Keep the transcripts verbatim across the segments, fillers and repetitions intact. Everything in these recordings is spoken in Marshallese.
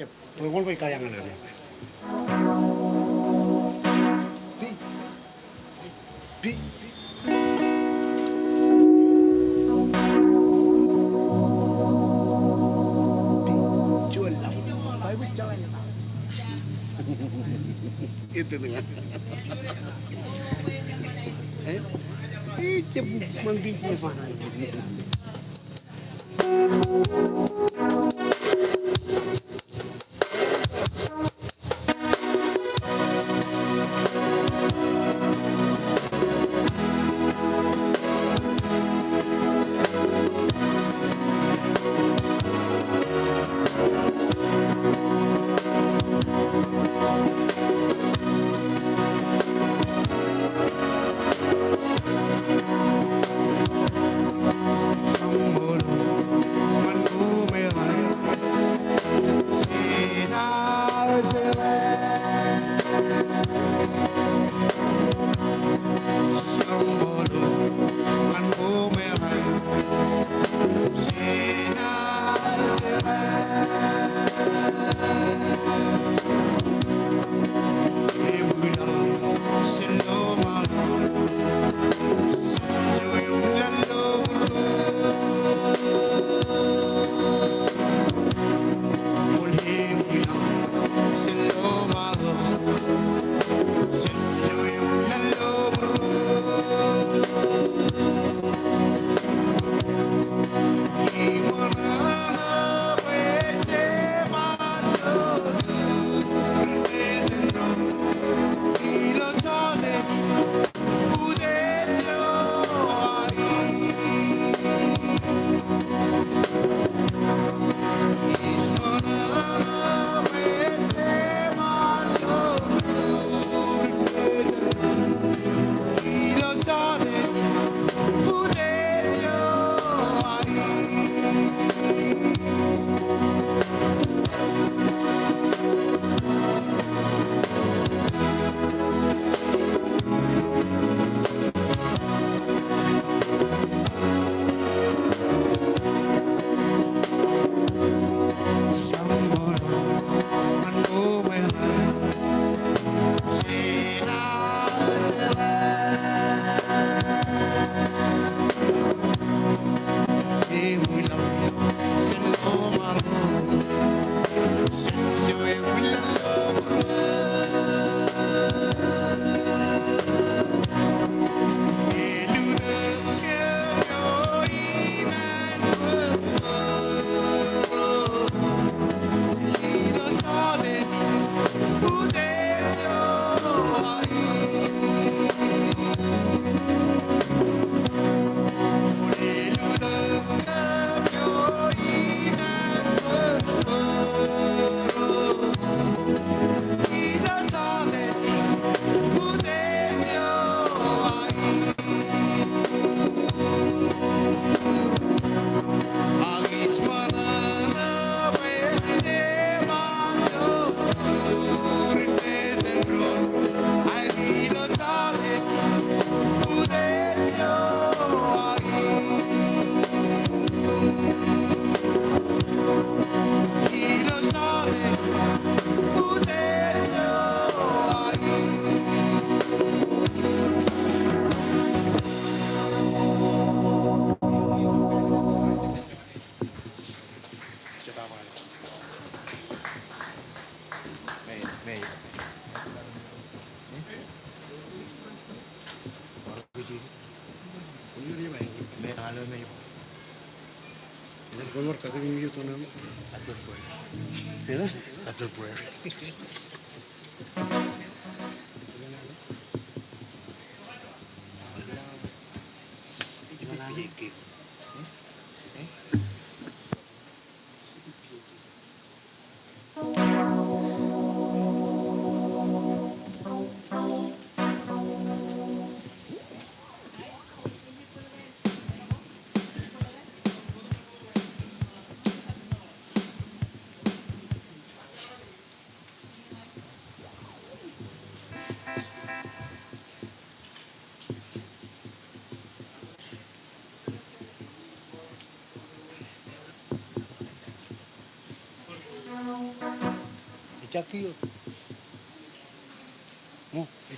Jab, bwe kwōn baj kaḷ ñan kōm. Pi. Pi. Pi. Juon ḷap. Baj bwe jaḷ ñan. Ej tōn ñan. Eh? Ej jab ṃōn pi jab ṃōn.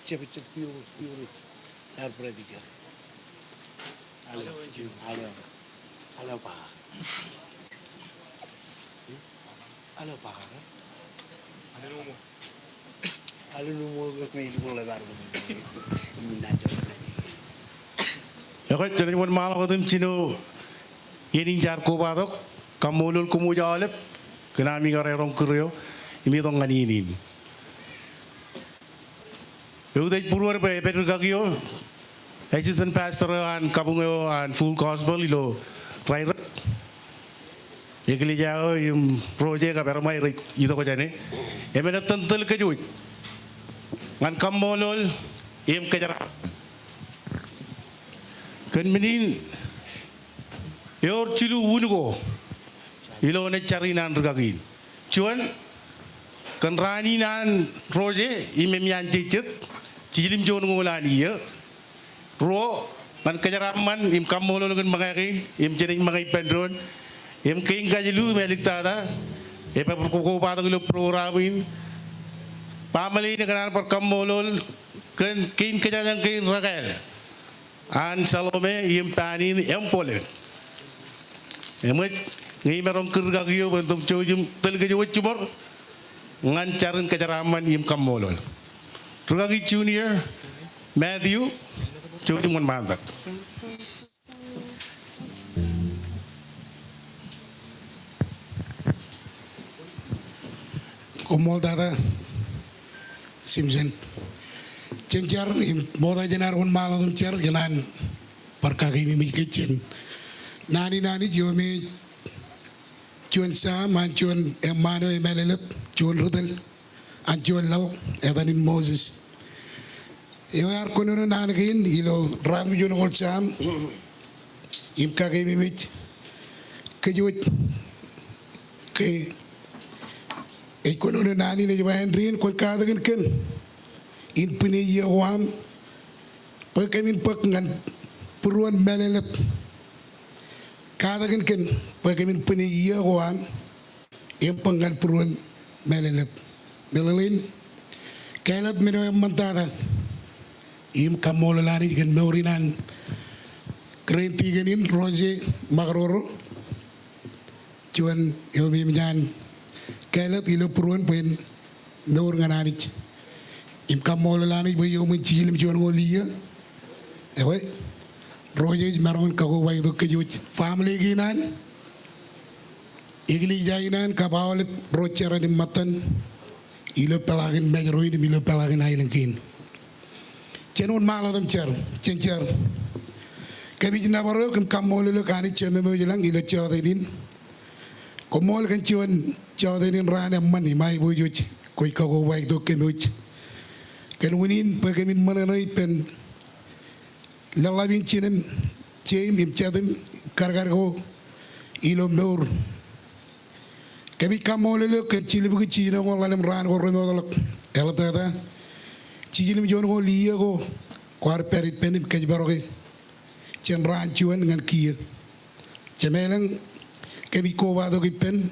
Ejjab, ejjab, pure, pure. Ilo ba. Ilo ba. Ekwe, jen wōnṃaanḷọk wōt im jino iien in jaar kobatok, kaṃṃoolol koṃij aolep kōn ami kar roñ kūr eo im itok ñan iien in. Eutiej būruod bwe epād rikaki eo, assistant pastor eo an kabuñ eo an Full Gospel ilo Rāirōk. Eklejia eo im Roje kab Ermai rej itok jāne. Emān etōn tōl kōj wōj ñan kaṃṃoolol im kōjeraaṃṃan. Kōn men in ewōr jilu wūn ko ilo ṇe jar in an rikaki in. Juon, kōn raan in an Roje im eṃṃaan jejjet, jiljilimjuon ñoul an iiō. Ruo, ñan kōjeraaṃṃan im kaṃṃoolol kōn ṃōñā kein im jenaaj ṃōñā ippān doon im kein kajilu im āliktata ej bar kobatok ilo program in. Baaṃle in ekōṇaan bar kaṃṃoolol kōn kein kōjañjañ kein rekāāl an Salome im Pānin im Bole. Eṃōj, ñe imaroñ kūr rikaki eo bwe en itok jouj im tōl kōj wōj jiṃor ñan jar in kōjeraaṃṃan im kaṃṃoolol. Rikaki Junior, Matthew, jouj im wōnṃaantak. Koṃṃool tata Simpson. Jen jar im ṃokta jān ad wōnṃaanḷọk im jar, ikōṇaan bar kakeememej kōj jān naan in Anij eo me ej juon Sam an juon eṃṃaan eo emālōtlōt, juon ri tōl an juon laḷ, etan in Moses. Eo ear kōnono naan kein ilo ruatimjuonñoul Sam im kakeememej kōj wōj ke ej kōnono naan in ej ba, āindein kwōn katakin kōm in bwine iiō ko aṃ bwe kōmin bōk ñan būruon mālōtlōt. Katakin kōm bwe kōmin bwine iiō ko aṃ im bōk ñan būruon mālōtlōt. Meḷeḷein, kāālōt men eo eṃṃantata im kaṃṃoolol Anij kōn mour in an Grand Deacon in Roje Makaroro, juon eo im eṃṃan kāālōt ilo būruon bwe en mour ñan Anij im kaṃṃoolol Anij bwe iuṃwin jiljilimjuonñoul iiō ekwe Roje ej maroñ in kakobatok kōj wōj, family kein an, eklejia in an kab aolep ro jeran im ṃōttan ilo peḷaakin Mājro in im ilo peḷaakin aelōñ kein. Jen wōnṃaanḷọk im jar, jen jar. Kōmij nōbar eok im kaṃṃoolol eok Anij Jemem eo ej lañ ilo jọteen in. Koṃṃool kōn juon jọteen in raan eṃṃan im aiboojoj kwōj kakobatok kōm wōj. Kōn unin bwe kōmin ṃōṇōṇō ippān lōḷḷap in jinem, jeim im jatūṃ, kadkad ko ilo mour. Kōmij kaṃṃoolol eok kōn jilubukwi jiljinoñoul ḷalem raan ko remootḷọk. Eḷaptata jiljilimjuonñoul iiō ko kwaar pād ippān im kōjparoke jān raan juon ñan kiiō. Jemem ilañ, kōmij kobatok ippān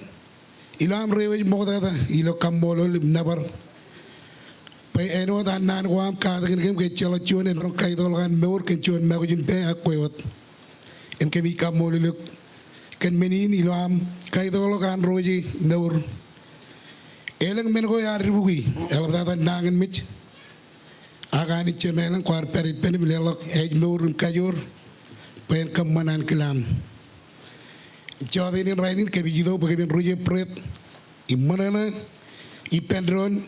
ilo aṃ reiwōj ṃoktata ilo kaṃṃoolol im nōbar bwe āinwōt an naan ko aṃ katakin kōm ke ejjeḷọk juon emaroñ kaitoḷọk an mour kōn juon makujin pā ak kwe wōt. Im kōmij kaṃṃoolol eok kōn men in ilo aṃ kaitoḷọk an Roje mour. Elōñ men ko ear dibukwi, eḷaptata nañinmej. Ak Anij Jemem ilañ, kwaar pād ippān im leḷọk ājmour im kajoor bwe en kōṃṃan ankilaan. Jọteen in rainin kōmij itok bwe kōmin ri-jepret im ṃōṇōṇō ippān doon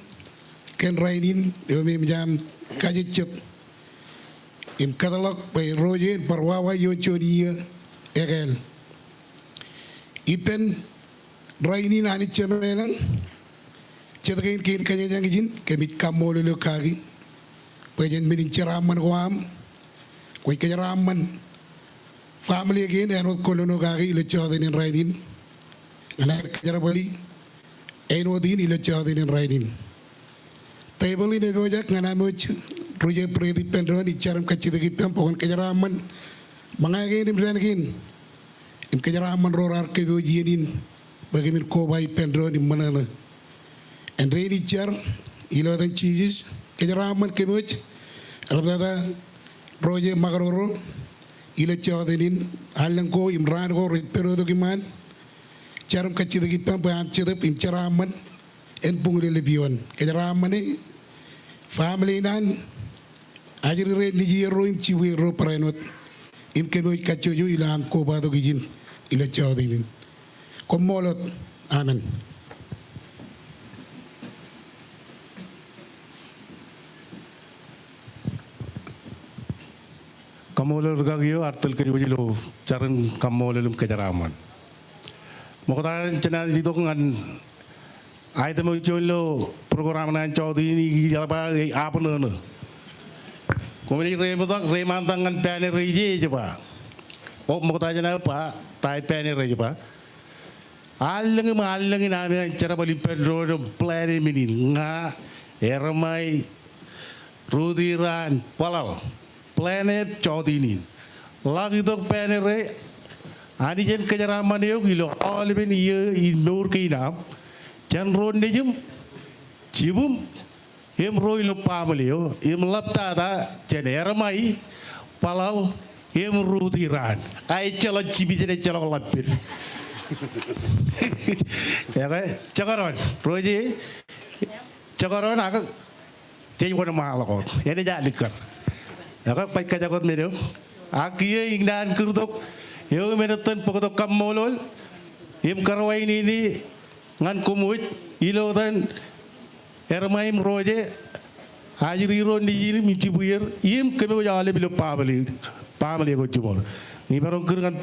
kōn rainin eo im ejam kajejjet im kōtḷọk bwe Roje en bar wawa ioon juon iiō ekāāl. Ippān rainin Anij Jemem ilañ, jet kein kein kōjañjañ ijin kōmij kaṃṃoolol eok kaki bwe jen men in jeraaṃṃan ko aṃ. Kwōj kōjeraaṃṃan family kein āinwōt kōnono kaki ilo jọteen in rainin ñan aer kōjerbali āinwōt in ilo jọteen in rainin. Tebōḷ in epojak ñan amouj ri-jepret ippān doon ij jar im kajjitōk ippaṃ bwe kwōn kōjeraaṃṃan ṃōñā kein im dān kein im kōjeraaṃṃan ro raar kōpooj iien in bwe kōmin koba ippān doon im ṃōṇōṇō. Āindein ij jar ilo etan Jisōs, kōjeraaṃṃan kōmwōj eḷaptata Roje Makaroro ilo jọteen in, allōñ ko im raan ko rej pād wōt iṃaan. Jar im kajjitōk ippaṃ bwe aṃ Jetōb in jeraaṃṃan en buñlelep ioon. Kōjeraaṃṃane family in an, ajri rein nejier ro im jibwier ro barāinwōt im kōmwōj kajjojo ilo aṃ kobatok ijin ilo jọteen in. Koṃṃool wōt. Amen. Kaṃṃoolol rikaki eo ear tōl kōj wōj ilo jar in kaṃṃoolol im kōjeraaṃṃan. Ṃokta jān an itok ñan item eo juon ilo program ṇe an jọteen in, ikijjab ba e abṇōṇō. Koṃij reiṃōtḷọk, reiṃaantak ñan banner eo ej ba. O, ṃokta jān aō ba ta banner eo ej ba. Allōñ im allōñ in ami an jerbal ippān doon im plan e men in, ña, Ermai, Ruti Raan, Bōḷaḷ, plan e jọteen in. Ḷak itok banner e, Anij en kōjeraaṃṃan eok ilo aolepen iiō in mour kein aṃ, jān ro nejūṃ, jibūṃ, im ro ilo baaṃle eo, im ḷaptata jān Ermai, Bōḷaḷ, im Ruti Raan. A ejjeḷọk jibij, ejjeḷọk ḷapper. Ekwe, jekdọọn, Roje, jekdọọn ak jej wōnṃaanḷọk wōt. Enaaj alikkar. Ekwe, baj kajjitōk men eo. Ak kiiō ikōṇaan kūrtok eo im enetan bōktok kaṃṃoolol im karwainene ñan koṃwōj ilo etan Ermai im Roje, ajri ro nejin im jibwier, im kōmwōj aolep ilo baaṃle, baaṃle ko jiṃor. Im imaroñ kūr ñan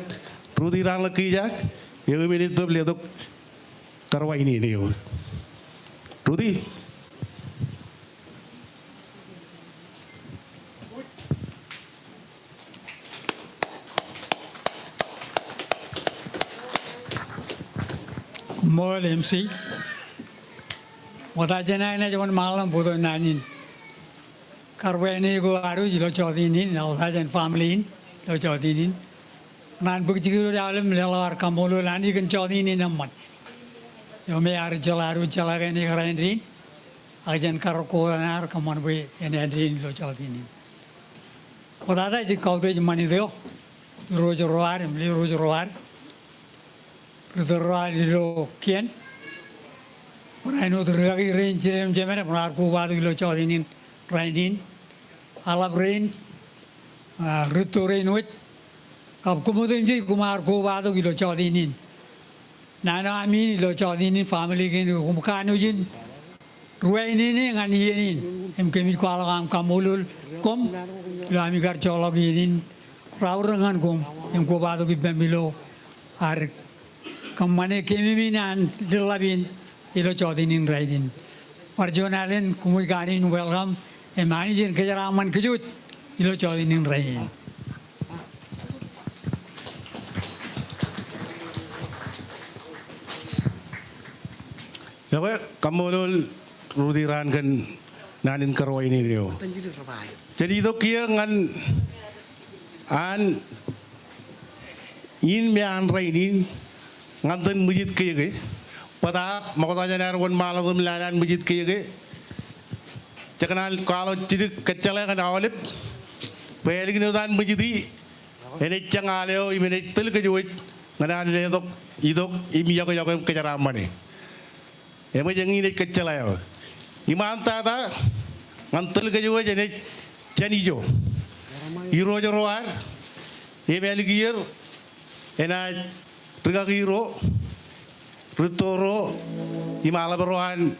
Ruti Raan ḷọk kiiō ak eo im enaaj tōp letok karwainene eo. Ruti. Koṃṃool M C. Ṃokta jān aō enaaj wōnṃaanḷọk bōktok naan in karwainene ko ad wōj ilo jọteen in, eḷaptata jān family in ilo jọteen in. Ñan bōk jikin wōt aolep im leḷọk ad kaṃṃoolol Anij kōn jọteen in eṃṃan. Eo me ear jeḷā ad wōj jeḷā ke enaaj kōrā āindein, ak jān karōk ko ad kōṃṃan bwe en āindein ilo jọteen in. Ṃoktata ij kautiej ṃanit eo, irooj ro ad im lerooj ro ad, ri tōl ro ad ilo kien, barāinwōt rikaki rein jiljilimjuon im jemād im raar kobatok ilo jọteen in rainin, aḷap rein, a, rūtto rein wōj, kab koṃ otemjej koṃ ar kobatok ilo jọteen in. Naan eo ami in ilo jọteen in, family kein eo koṃ kanooj in, ruwainene ñan iien in, im kōmij kwaḷọk aṃ kaṃṃoolol koṃ ilo ami kar joḷọk iien in raorōk ñan koṃ im kobatok ippaṃ ilo ad kōṃṃane kememej an leḷḷap in ilo jọteen in rainin. Bar juon alen koṃij kanooj in welcome im Anij en kōjeraaṃṃan kōj wōj ilo jọteen in rainin. Ekwe, kaṃṃoolol Ruti Raan kōn naan in karwainene eo. Jen itok kiiō ñan an in me an rainin ñan itōn ṃwijit keiō ke. Bōtaab ṃokta jān aer wōnṃaanḷọk im lale an ṃwijit keiō ke, jekōṇaan kwaḷọk jidik kōjjeḷā ñan aolep bwe ālikin wōt an ṃwijiti enaaj jañ al eo im enaaj tōl kōj wōj ñan ad letok itok im iọkiọkwe im kōjeraaṃṃane. Eṃōj eñin ej kōjjeḷā eo. Iṃaan tata ñan tōl kōj wōj enaaj jān ijo. Irooj ro ad im ālikier enaaj Rikaki ro, rūtto ro, im aḷap ro an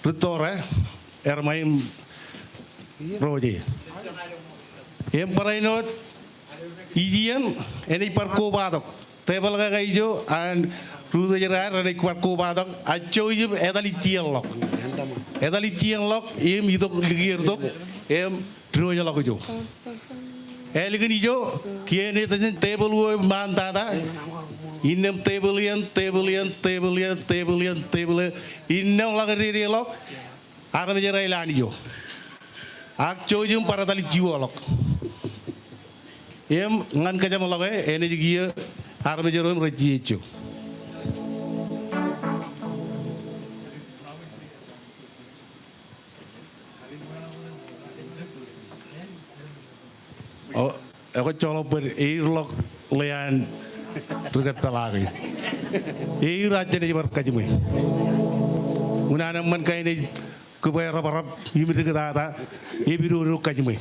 rūtto ro, Erma im Roje. Im barāinwōt ijin, enaaj bar kobatok. Tebōḷ ke kaijo an rūtto ro, enaaj bar kobatok. Ak jouj im etalikkar ḷọk. Etalikkar ḷọk, im itok likier tok, im diwōjḷọk ijo. Ālikin ijo, kiiō enaaj tōn tebōḷ eo ṃaantata, innām tebōḷ iien, tebōḷ iien, tebōḷ iien, tebōḷ iien, tebōḷ iien, innām ḷak dedeḷọk, armej ro ilo an ijo. Ak jouj im bar etalikkar ḷọk. Im ñan kōjeṃḷọke, enaaj kiiō armej ro im rej jijet ijo. O, ekwe joḷọk bwe eirḷọk ḷean ri kōpeḷḷọke. Eir ak jenaaj bar kajiṃwe. Unin an eṃṃan kain ej kibwe reprep im diktata, epidodo kajiṃwe.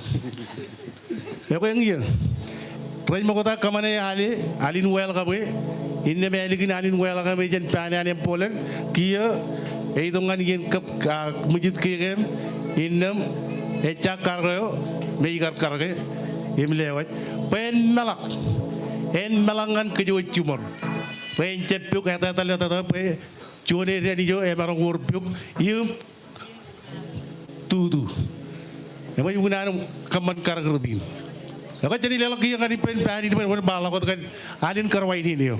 Ekwe eñin, rej ṃokta kōṃṃane ale, alin welcome e, innām ālikin alin welcome e jān paan an Ebolen, kiiō, eitok ñan iien kab, a, ṃwijit kekeem, innām, ejja karōk eo, me ikar karōke, im lewōj. Bwe en meḷọk, en meḷọk ñan kōj wōj jiṃor. Bwe en jab pok etetal etetal, bwe juon edān ijo, emaroñ wōr pok, im tutu. Eṃōj unin an kōṃṃan karōk rot in. Ekwe jen leḷọk kiiō ñan ippān paan in bwe en ba ḷọk wōt kōn alin kōrwain in eo.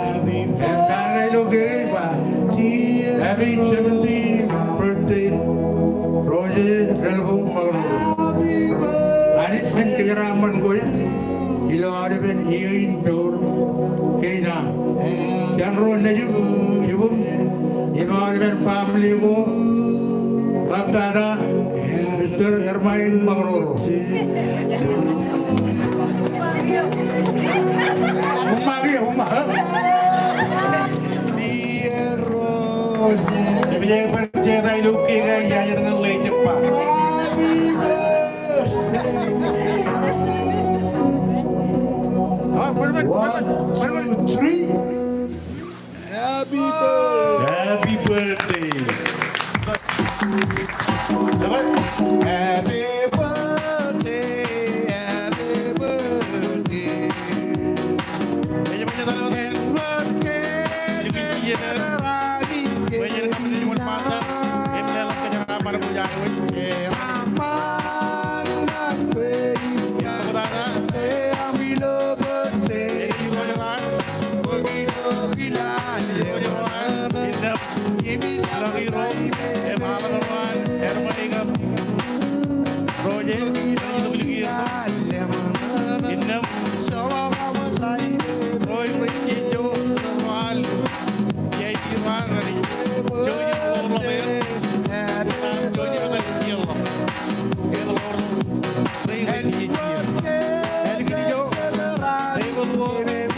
Ej ta ṇe ilo kein ba, happy seventieth birthday, Roje Relbo Makroro. Anij men kōjeraaṃṃan kwe ilo aolepen iiō in mour kein aṃ. Jān ro nejūṃ, jibūṃ, im aolepen family ko, ḷaptata, Mister Ermain Makroro. Uṃṃan ke, uṃṃan, ha? Ej bar jeta ilo kein, ij jaje ñan ḷe ej ba. One, two, three. Happy birthday. Happy birthday. Happy birthday, happy birthday. Innām, ḷọk Irooj, im aḷap ro an, Ermain kab Roje, ilo ḷọk iiō. Innām, Roy, Roy, Joe, Roal, J T Roal, Joe, Joe, Roal, Roal, Roal, Roal,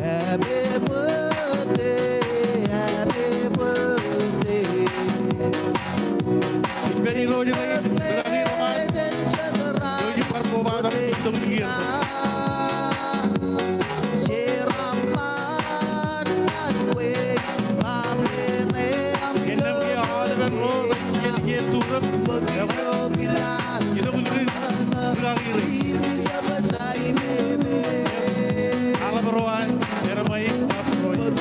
Happy birthday, happy birthday. Aḷap ro an, Ermain kab Roje.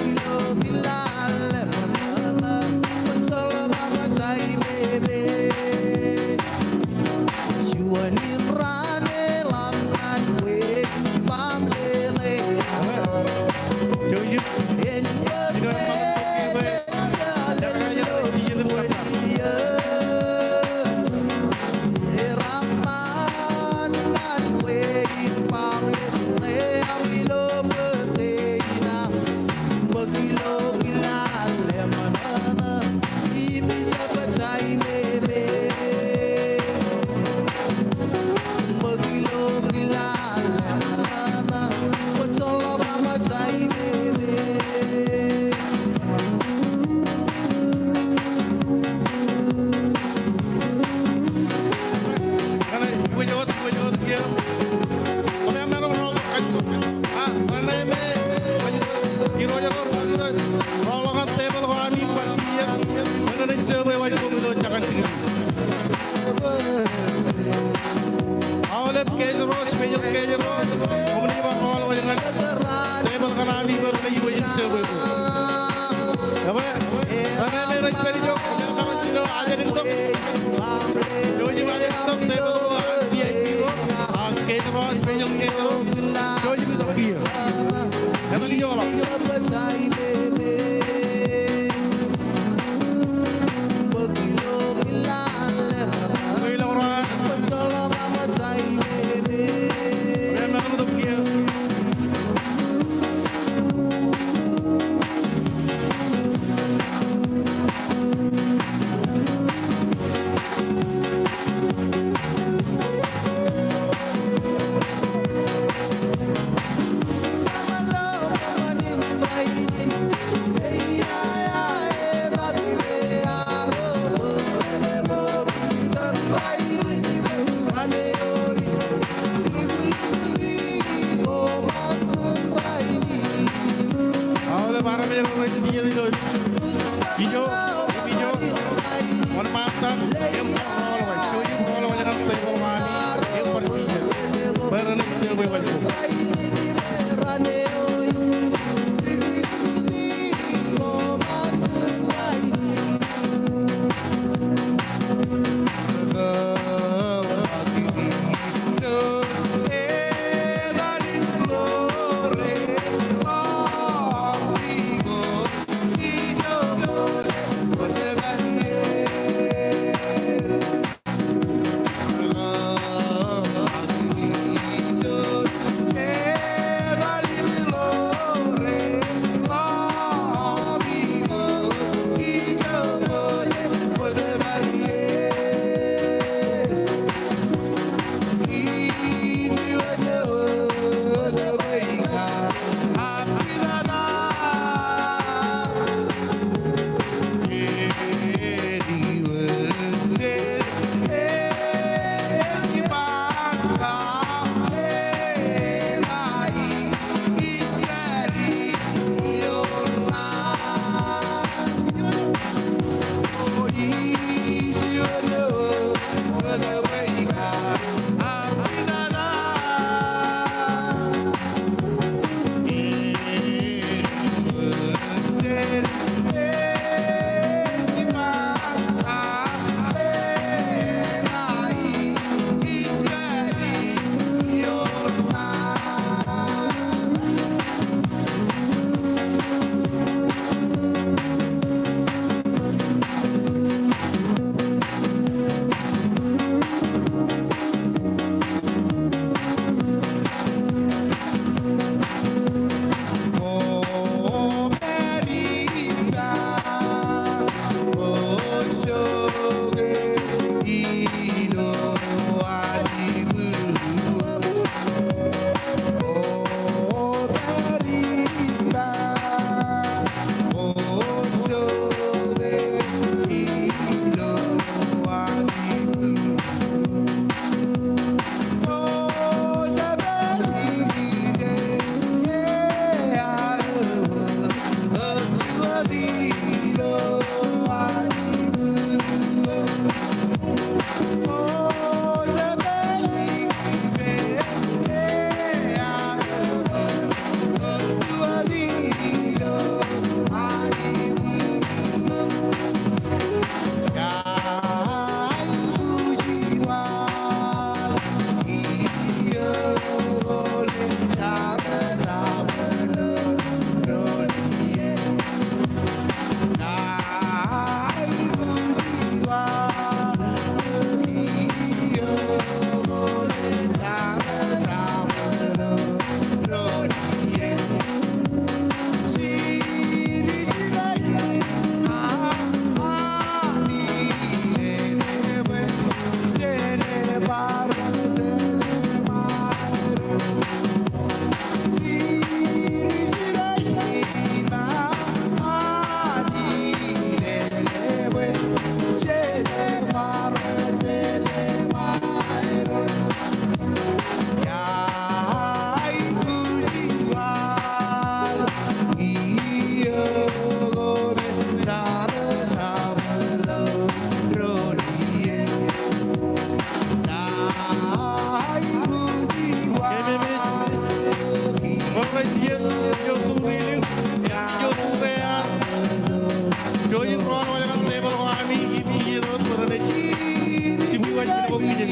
Ekwe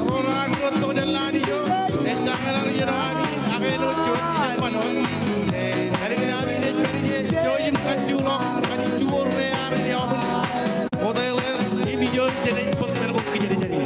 ro raan ro tok jān lale ijo, ej jañin ro iien eo ami ak āinwōt juon ej ṃōṇōṇō. Ālikin ami ej pād ie, jouj im kajjioñ, kajjioñ ro ear ej aolep. Oteḷe im ijo jenaaj bōk men ko kijenjen ie.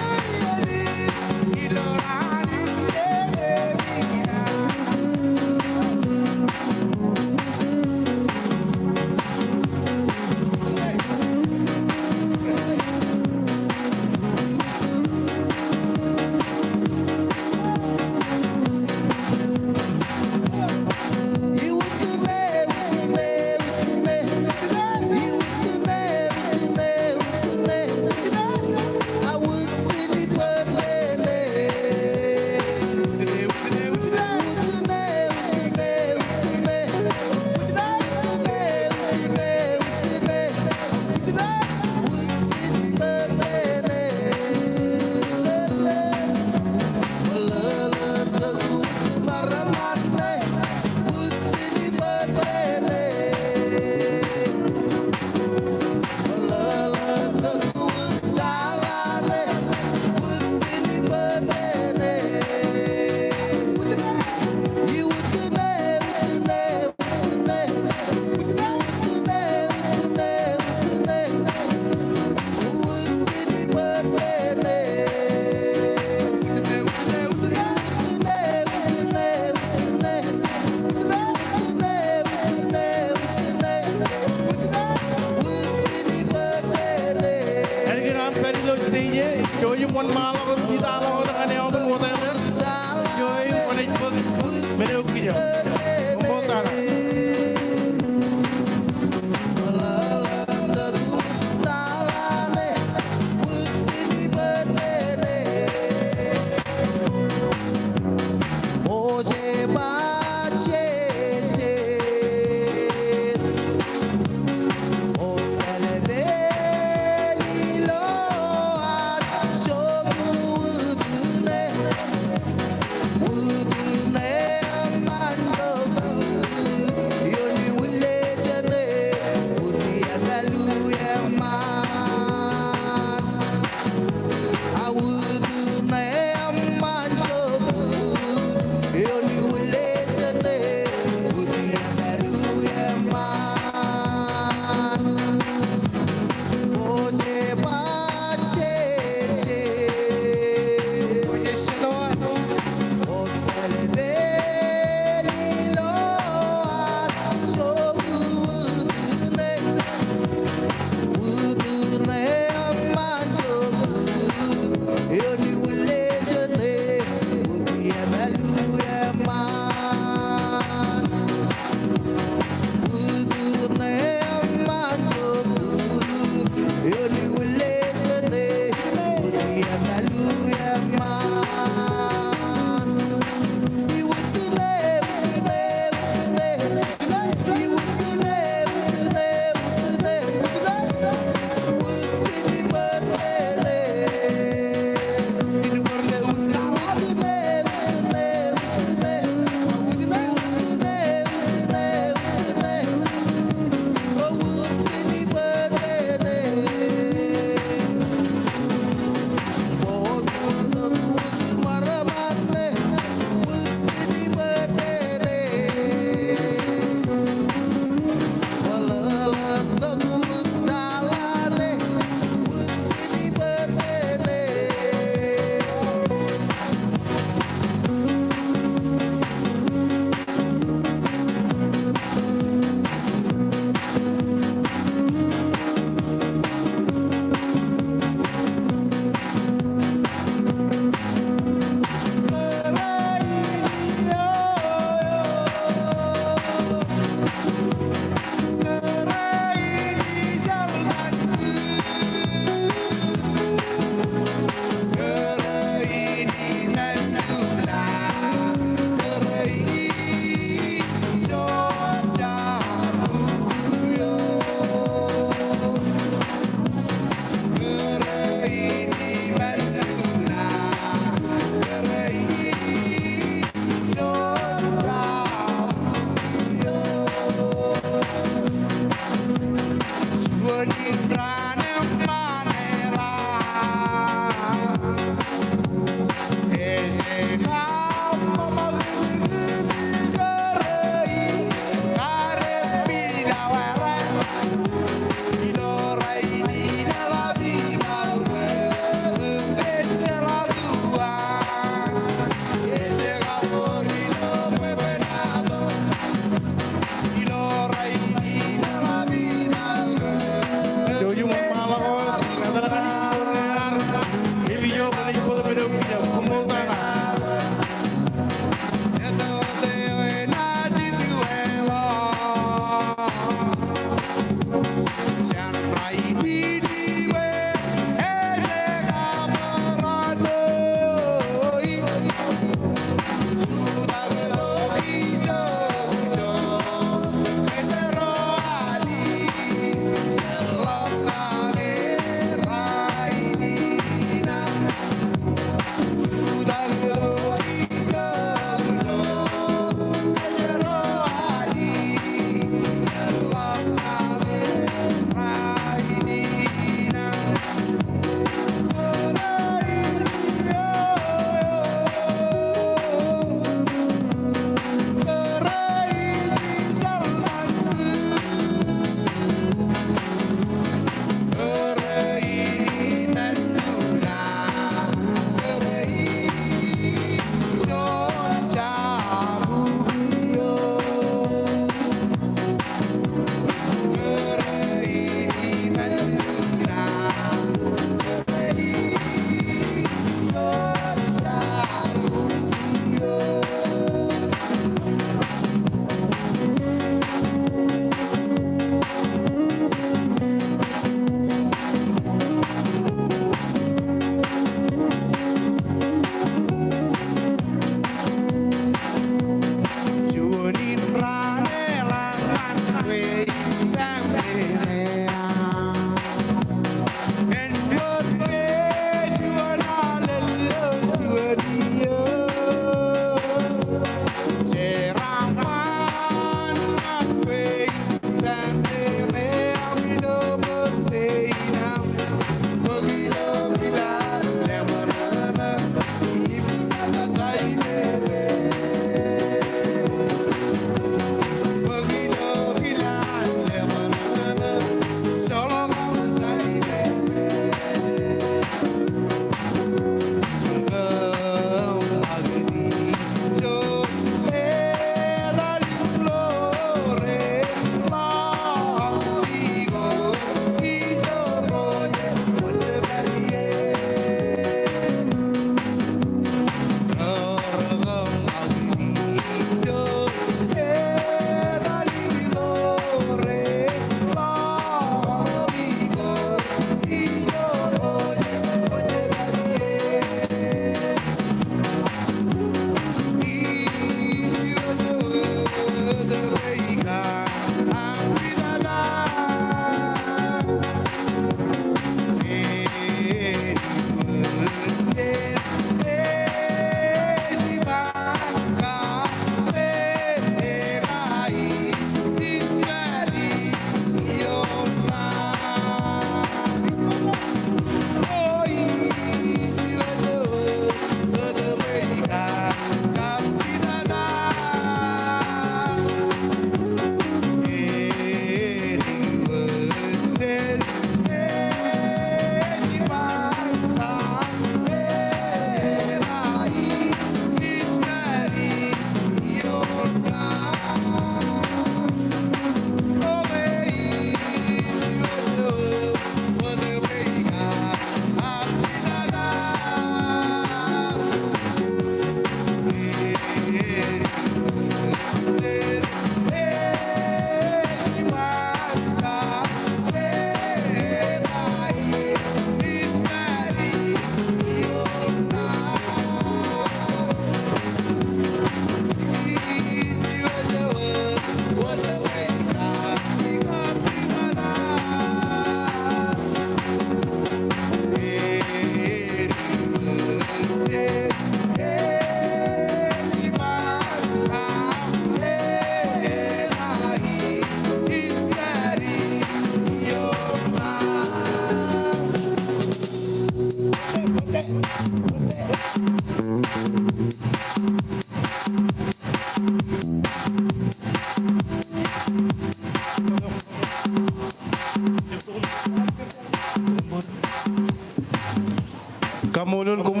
Kaṃṃoolol koṃ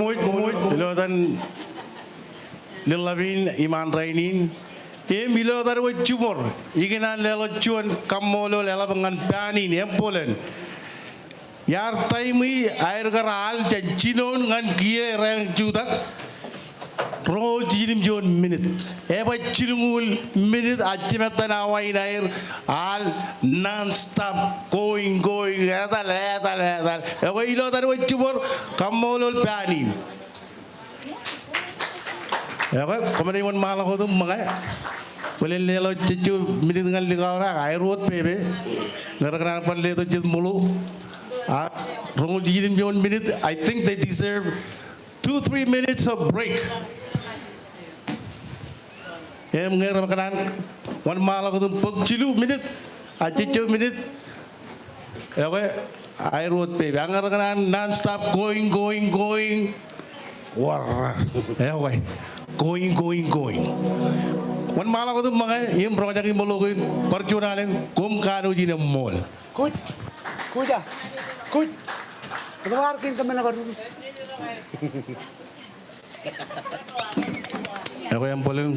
ilo etan leḷḷap in iṃaan rainin. Im ilo etan wōt jiṃor, ikōṇaan leḷọk juon kaṃṃoolol eḷap ñan paan in, Embōlen. Iar taimi aer kar al jān jinoin ñan kiiō rein jutak roñoul jiljino juon minit. Eba jilñuul minit a jimettan awa in aer al non-stop, going, going, etal, etal, etal. Ekwe ilo etan wōt jiṃor, kaṃṃoolol paan in. Ekwe, koṃ naaj wōnṃaanḷọk wōt im ṃōñā. Bōlen leḷọk jejjo minit ñan likao ṇe, ak aer wōt pepe. Ñe rekōṇaan bar letok jet ṃōḷo. A, roñoul jiljino juon minit, I think they deserve two, three minutes of break. Im ñe rekōṇaan wōnṃaanḷọk wōt im bōk jilu minit, a jejjo minit. Ekwe, aer wōt pepe. Ak ñe rekōṇaan non-stop, going, going, going. Warrar. Ekwe, going, going, going. Wōnṃaanḷọk wōt im ṃōñā, im roñjake ṃōḷo kein, bar juon alen, koṃ kanooj in eṃṃool. Kuj. Kuj a. Kuj. Kōtōpar kein kōmmeḷeḷe kar. Ekwe Embōlen,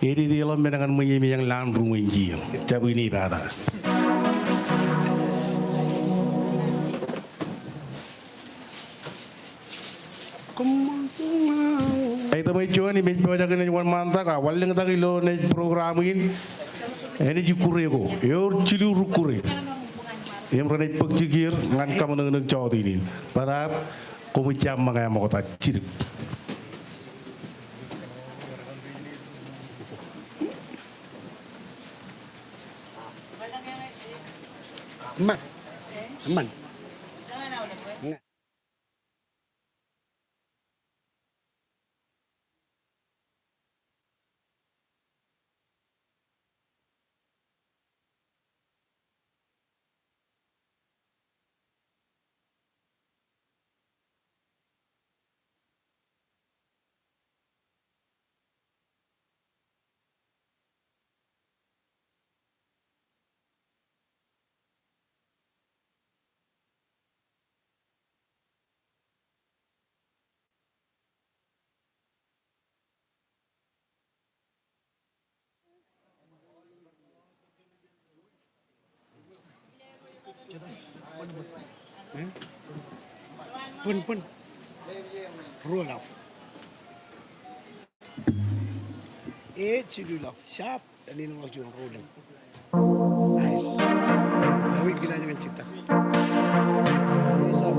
ededeḷọk men ñan ṃwiin im ej lowaan ruṃwij in jab in ipata. Ij tōmak juon im ej pojak in ej wōnṃaantak, a wanlōñtak ilo naaj program in, enaaj ikkure ko, eor jilu rukkure. Im renaaj bōk jikier ñan kaṃōṇōṇō jọteen in. Bōtab, koṃij jab ṃōñā ṃokta jidik. Eṃṃan. Eṃṃan. Bōn, bōn. Ruo ḷọk. E, jilu ḷọk. Sharp. Ālikin ḷọk juon rolling. Nice. Awij kilaaj ñan jittak. Yes, sir.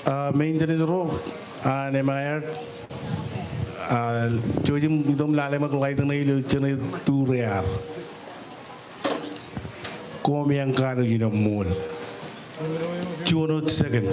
A, maintenance ro, a, an ṃae ad, a, jouj im itok im lale ṃōk light ṇe ilo jeṇe turiar. Koṃ eañ kanooj in ṃool. Two hundred second.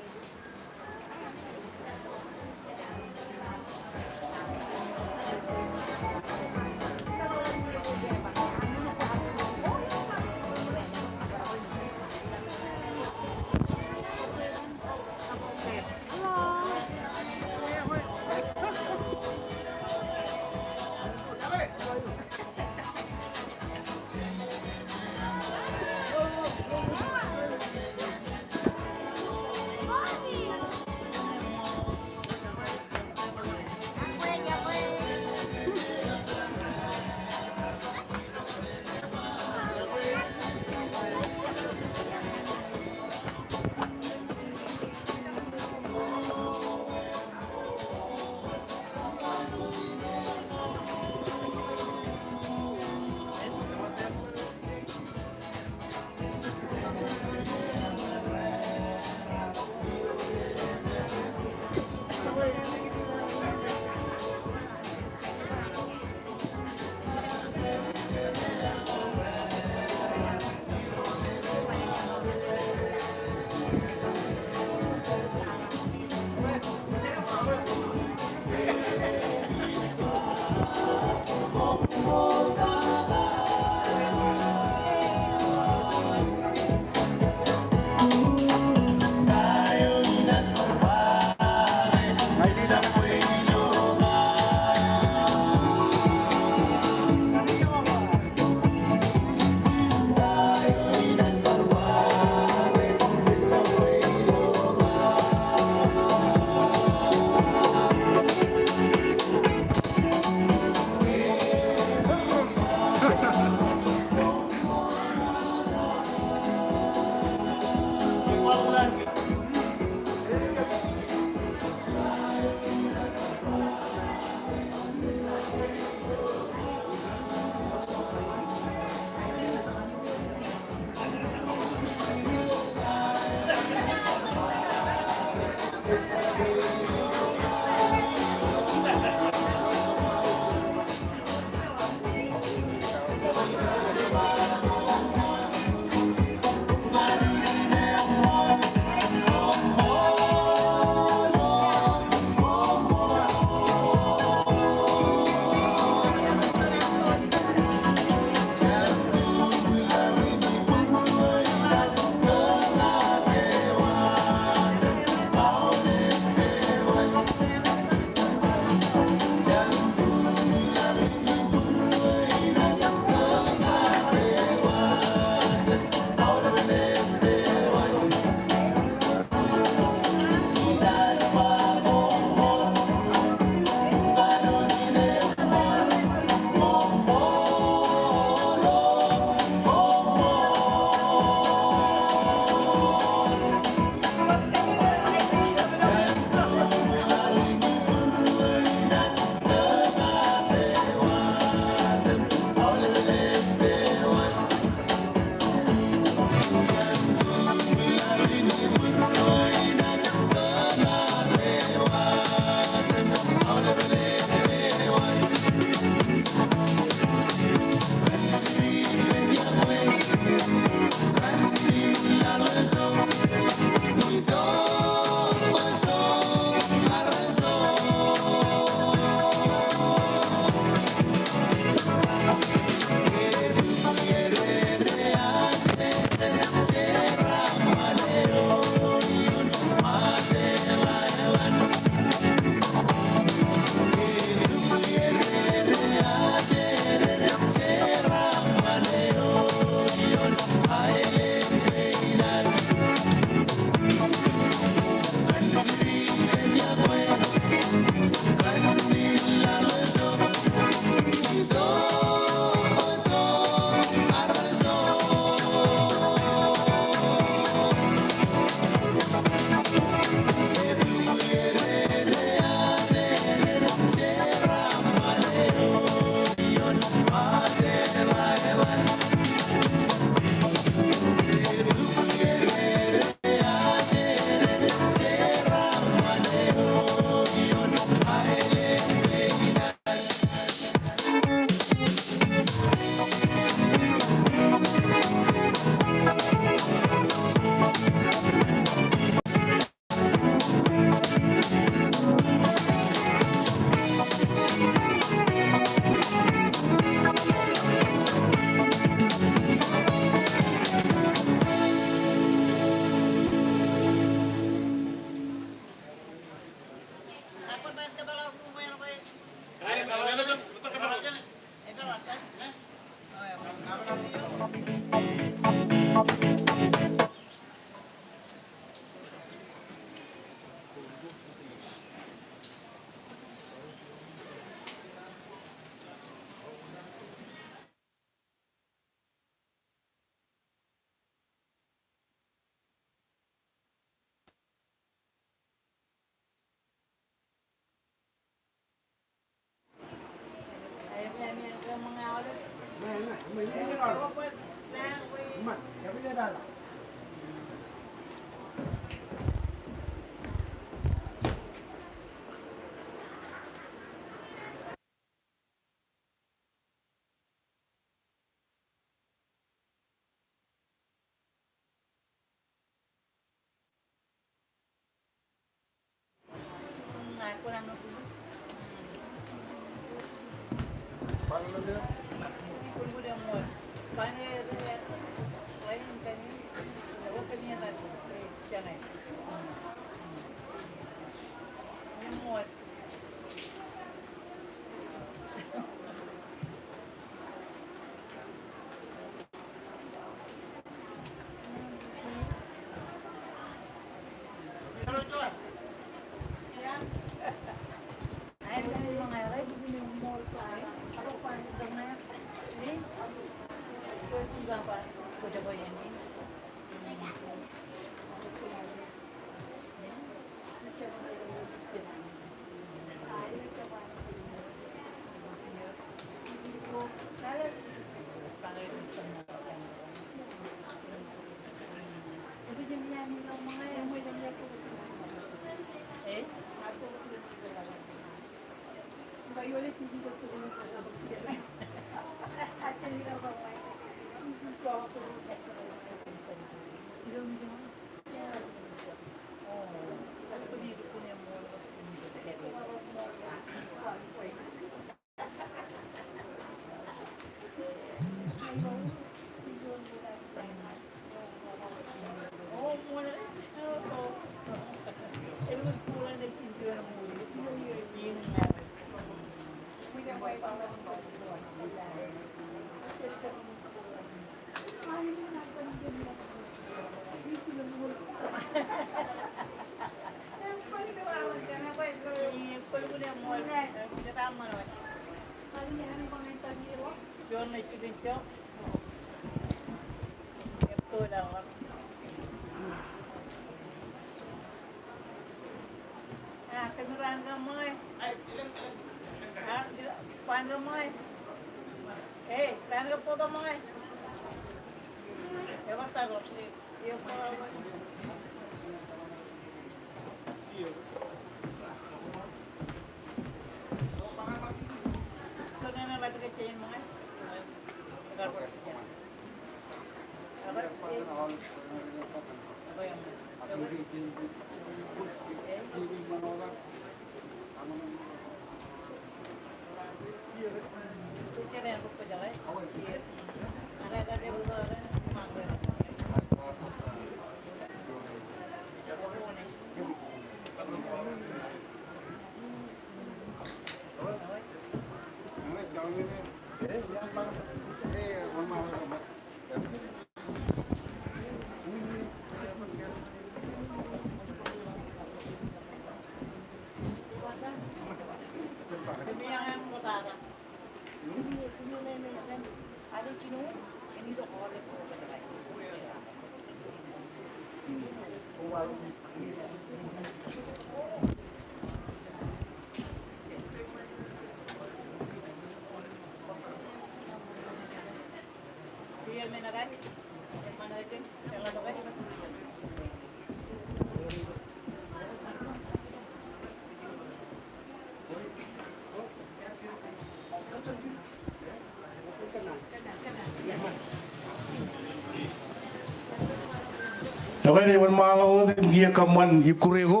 Ekwe, wōnṃaanḷọk wōt im kiiō kōṃṃan ikkure ko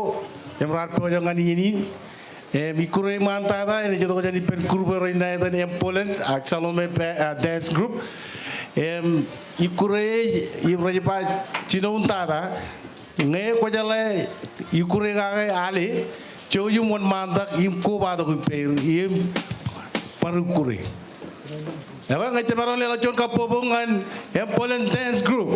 im raar pojak ñan iien in. Im ikkure eo ṃaantata enaaj itok jān ippān group eo rej ṇa etan Empolet ak Salome pa-, ah, dance group. Im ikkure eo im rej ba jinoin tata, ñe kwō jeḷā ikkure kake ale, jouj im wōnṃaantak im kobatok ippāer im bar ikkure. Ekwe ña ij jab maroñ leḷọk juon kabbokbok ñan Empolen Dance Group.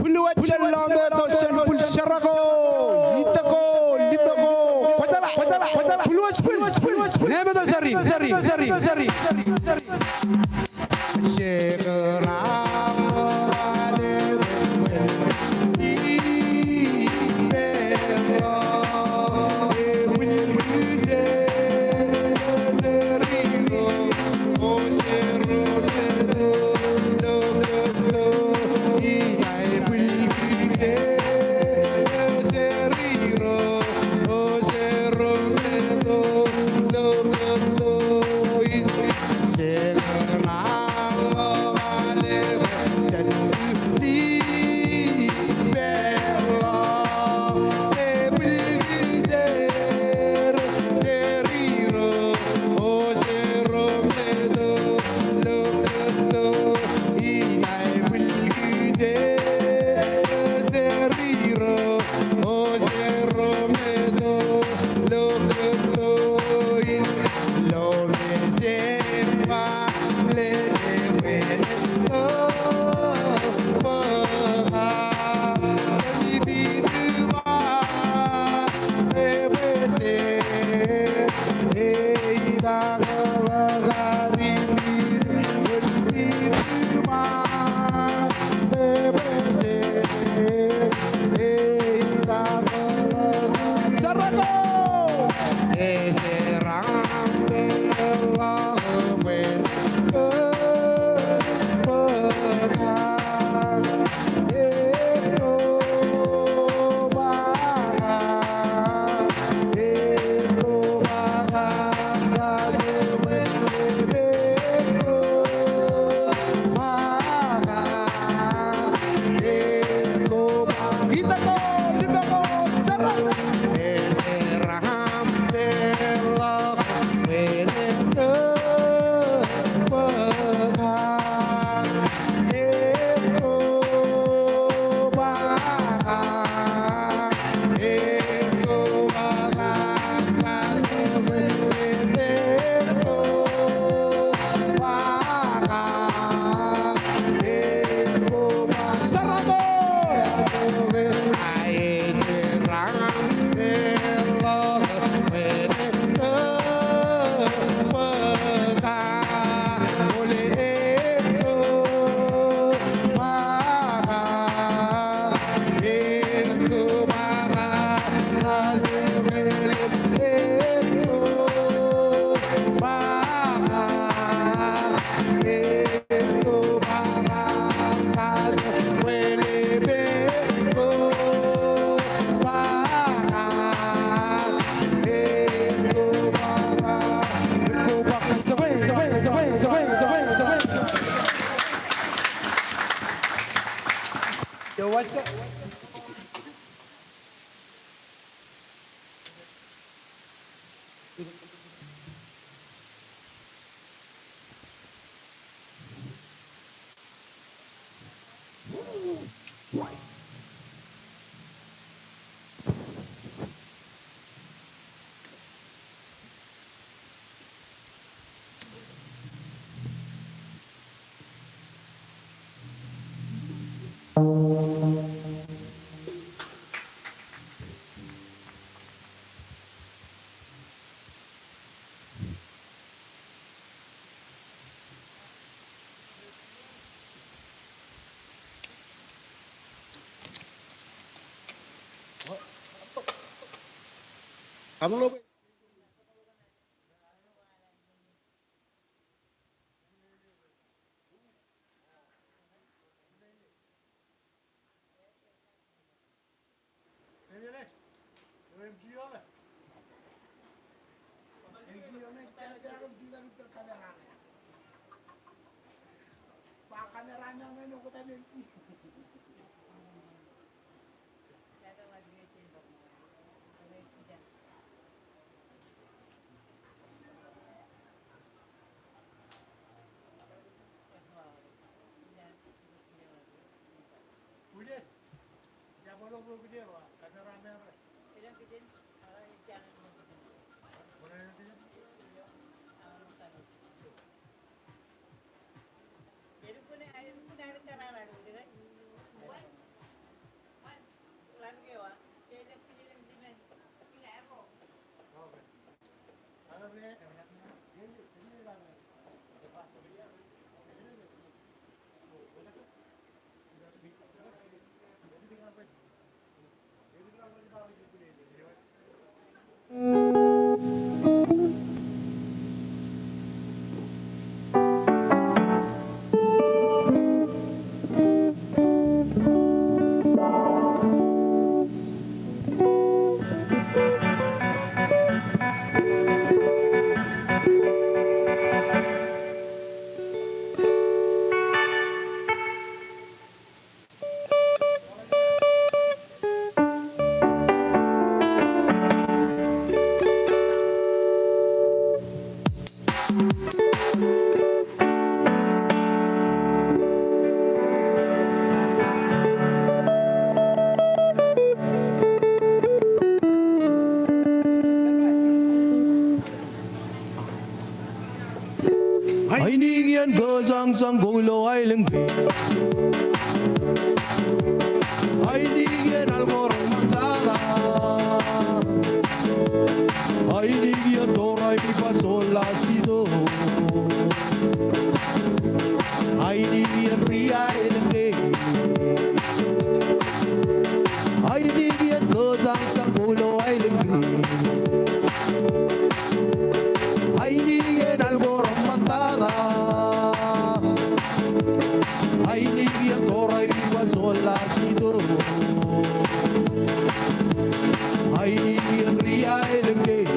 Bwilwōj jān lọmeto jān bwil, jar ko, itok ko, limok ko, kwōjeḷā, kwōjeḷā, kwōjeḷā. Bwilwōj bwil, bwilwōj bwil. Lọmeto jar im, jar im, jar im, jar im. Ainikien kōsañsañ koṃ ilo aelōñ kein. Ainikien al ko reṃṃantata. Ainikien Toraimik Pastor Lasito. Ainikien ri aelōñ kein. Ainikien kōsañsañ koṃ ilo aelōñ kein. Ainikien al ko reṃṃantata. Ainikien Toraimik Pastor Lasito. Ainikien ri aelōñ kein.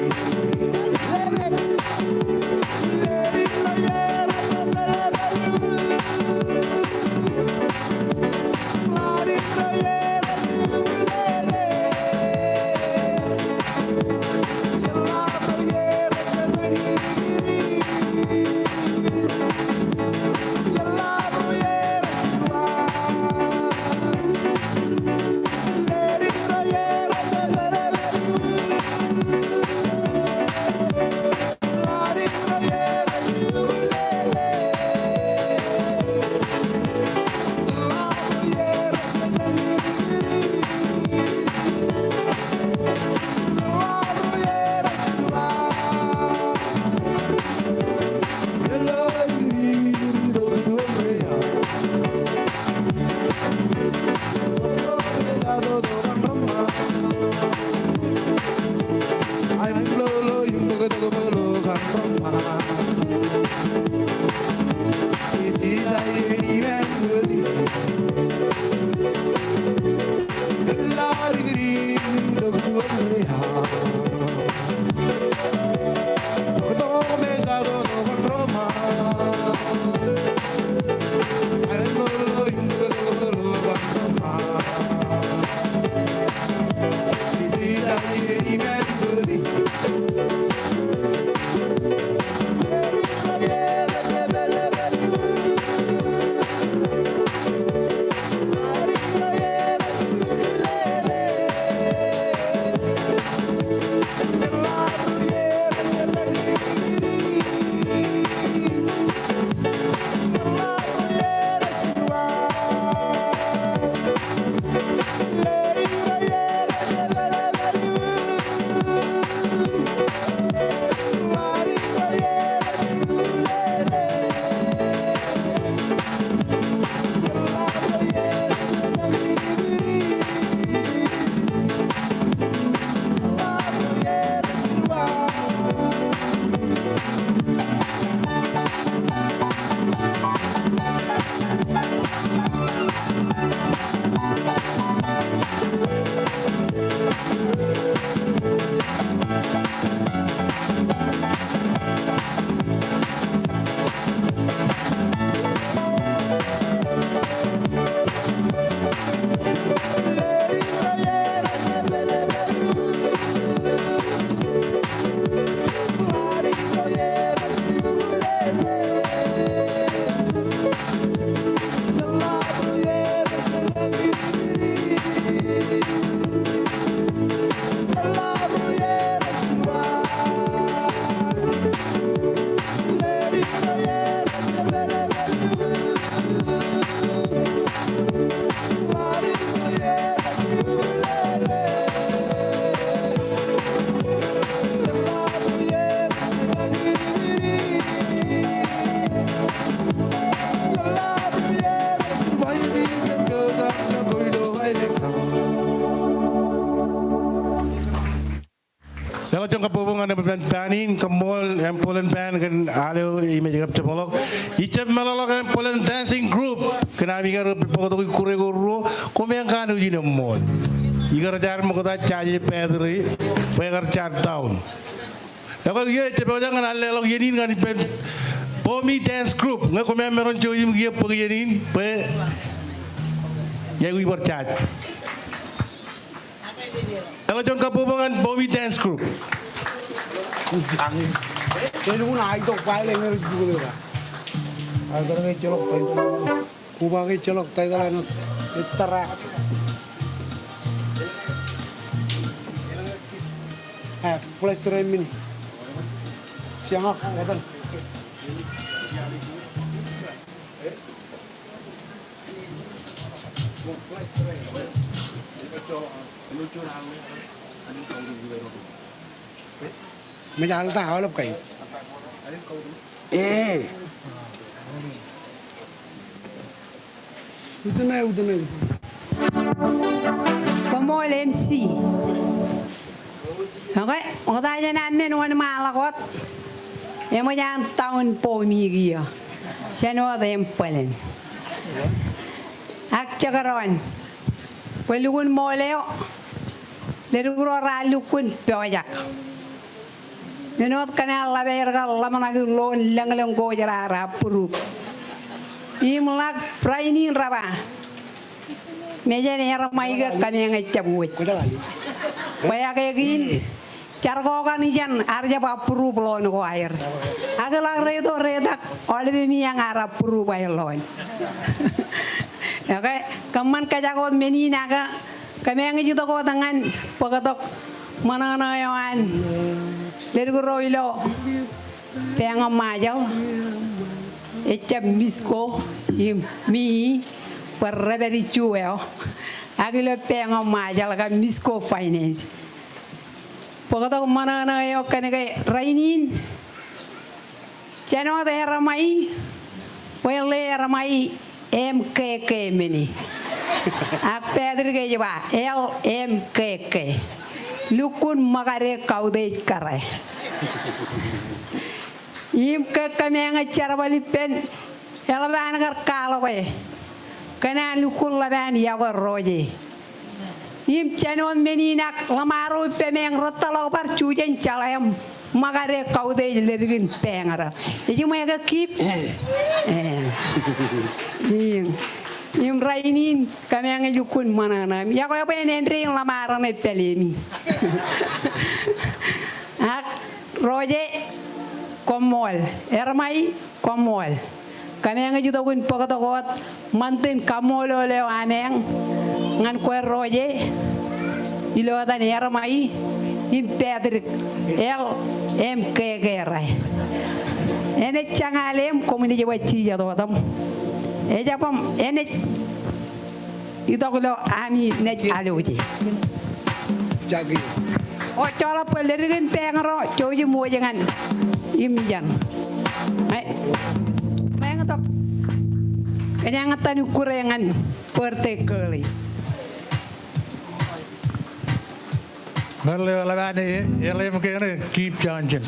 Jen kabbokbok ñan eṃōj an band in, koṃṃool, im bōlen band kōn al eo im ej kab jeṃḷọk. Ij jab meḷọkḷọk im bōlen dancing group kōn ami kar bōktok ikkure ko ruo, koṃeañ kanooj in eṃṃool. Ikar jaar ṃokta jaje battery, bwe ekar jaar down. Ekwe, kiiō ej jab pojak ñan an leḷọk iien in ñan ippān Bomi Dance Group. Ñe koṃeañ maroñ jouj im kiiō bōk iien in, bwe iaikuj bar jaaj. Eḷap juon kabbokbok ñan Bomi Dance Group. Elukkuun aetok bwail eñin ej jukot eo ta. Aetok ejjeḷọk title. Kuba ke ejjeḷọk title āinwōt ettara. Eh, plaster e mini. Siañ ak, etan. Mej alta aolep kain. Mm. Utuṇe, utuṇe, utuṇe. Koṃṃool M C. Okay, ṃokta jān aṃ men wōnṃaanḷọk wōt. Eṃōj an town Bomi kiiō. Jān wōt im bōlen. Ak jekdọọn. Bwe lukkuun ṃool eo. Ledik ro raar lukkuun pojak. Men wōt kōn an ḷap aer kar ḷōmṇaki ḷoon lōñlōñ ko raar approve. Im ḷak rainin raba. Mejān erṃaik ke kōmeañ ejjab wōj. Bwe ak ekiin, jar ko kaṇ ijeṇ ear jab approve ḷoon ko aer. Ak ḷak reto retak, aolep eṃōj an ear approve aer ḷoon. Okay, kōṃṃan kōjak wōt men in ak kōmeañ ej itok wōt ñan bōktok ṃōṇōṇō eo an ledik ro ilo Bank of Ṃajeḷ, ejjab Misko im mi bwe rej pād ijjuwe eo. Ak ilo Bank of Ṃajeḷ kab Misko Finance. Bōktok ṃōṇōṇō eo kōnke rainin jān wōt erṃai, bwe ḷe erṃai M K K men e. Ak Patrick ej ba, L M K K. Lukkuun ṃōkade kautiej kōrā. Im ke kōmeañ ej jerbal ippān eḷap an kar kwaḷọke kōn an lukkuun ḷap an yokwe Roje. Im jān wōt men in ak ḷōṃaro ippāmeañ rūttoḷọk bar jujen jeḷā im ṃōkade kautiej ledik in bank eo. Ejiṃwe ke keep? Eh. Im, im rainin kōmeañ ej lukkuun ṃōṇōṇō. Im yokwe bwe en āindein ḷōṃaro ṇe pālemi. Ak Roje, koṃṃool. Erṃai, koṃṃool. Kōmeañ ej itok in bōktok wōt ṃantin kaṃṃoolol eo ameañ ñan kwe Roje ilo etan erṃai im Patrick, L M K K ro. Enaaj jaña ḷeeṃ koṃwin ej ba jijet wōt im ejjab im enaaj itok ilo ami naaj aloje. Jaki. O joḷọk bwe ledik in bank ro jouj im wōj ñan im ijeṇ. Ṃae, ṃae tok. Kōjeañ itōn ikkure ñan birthday girl e. Ṃae ḷe ḷap an e, L M K ṇe, Keep Johnson.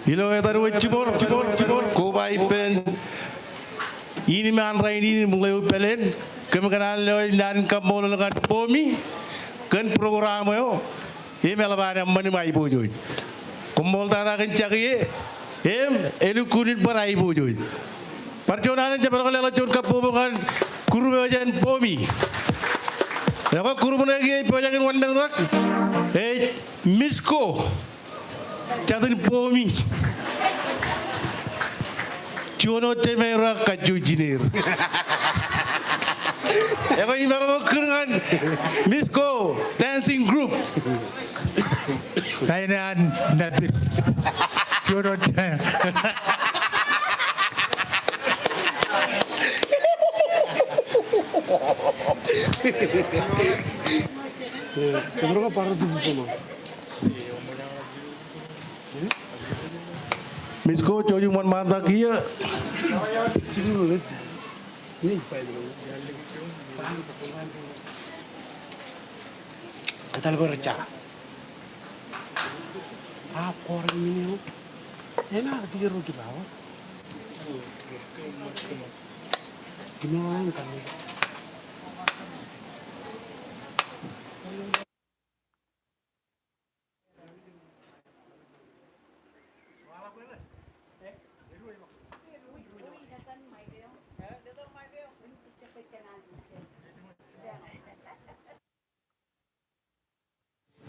Ilo etan wōt jimor, koba ippān innem an rainin im ḷeo pāleen, kōm kōṇaan lo naan in kaṃṃoolol ñan Bomi kōn program eo, im eḷap an eṃṃan im aiboojoj. Koṃṃool tata kōn jak ie, im elukkuun in bar aiboojoj. Bar juon alen jab ḷọk leḷọk juon kabbokbok ñan group eo jān Bomi. Ekwe group ṇe kiiō ej pojak in wōnṃaantak ej Misko. Jatin Bomi. Juon wōt jemāer ak kajjojo jineer. Ekwe imaroñ kūr ñan Misko Dancing Group. Kain eo an Nabit. Juon wōt. Misko, jouj im wōnṃaantak kiiō. Etal bar ja. A, kore mini o. Ena, tiger ro kita o. Kino lang kami.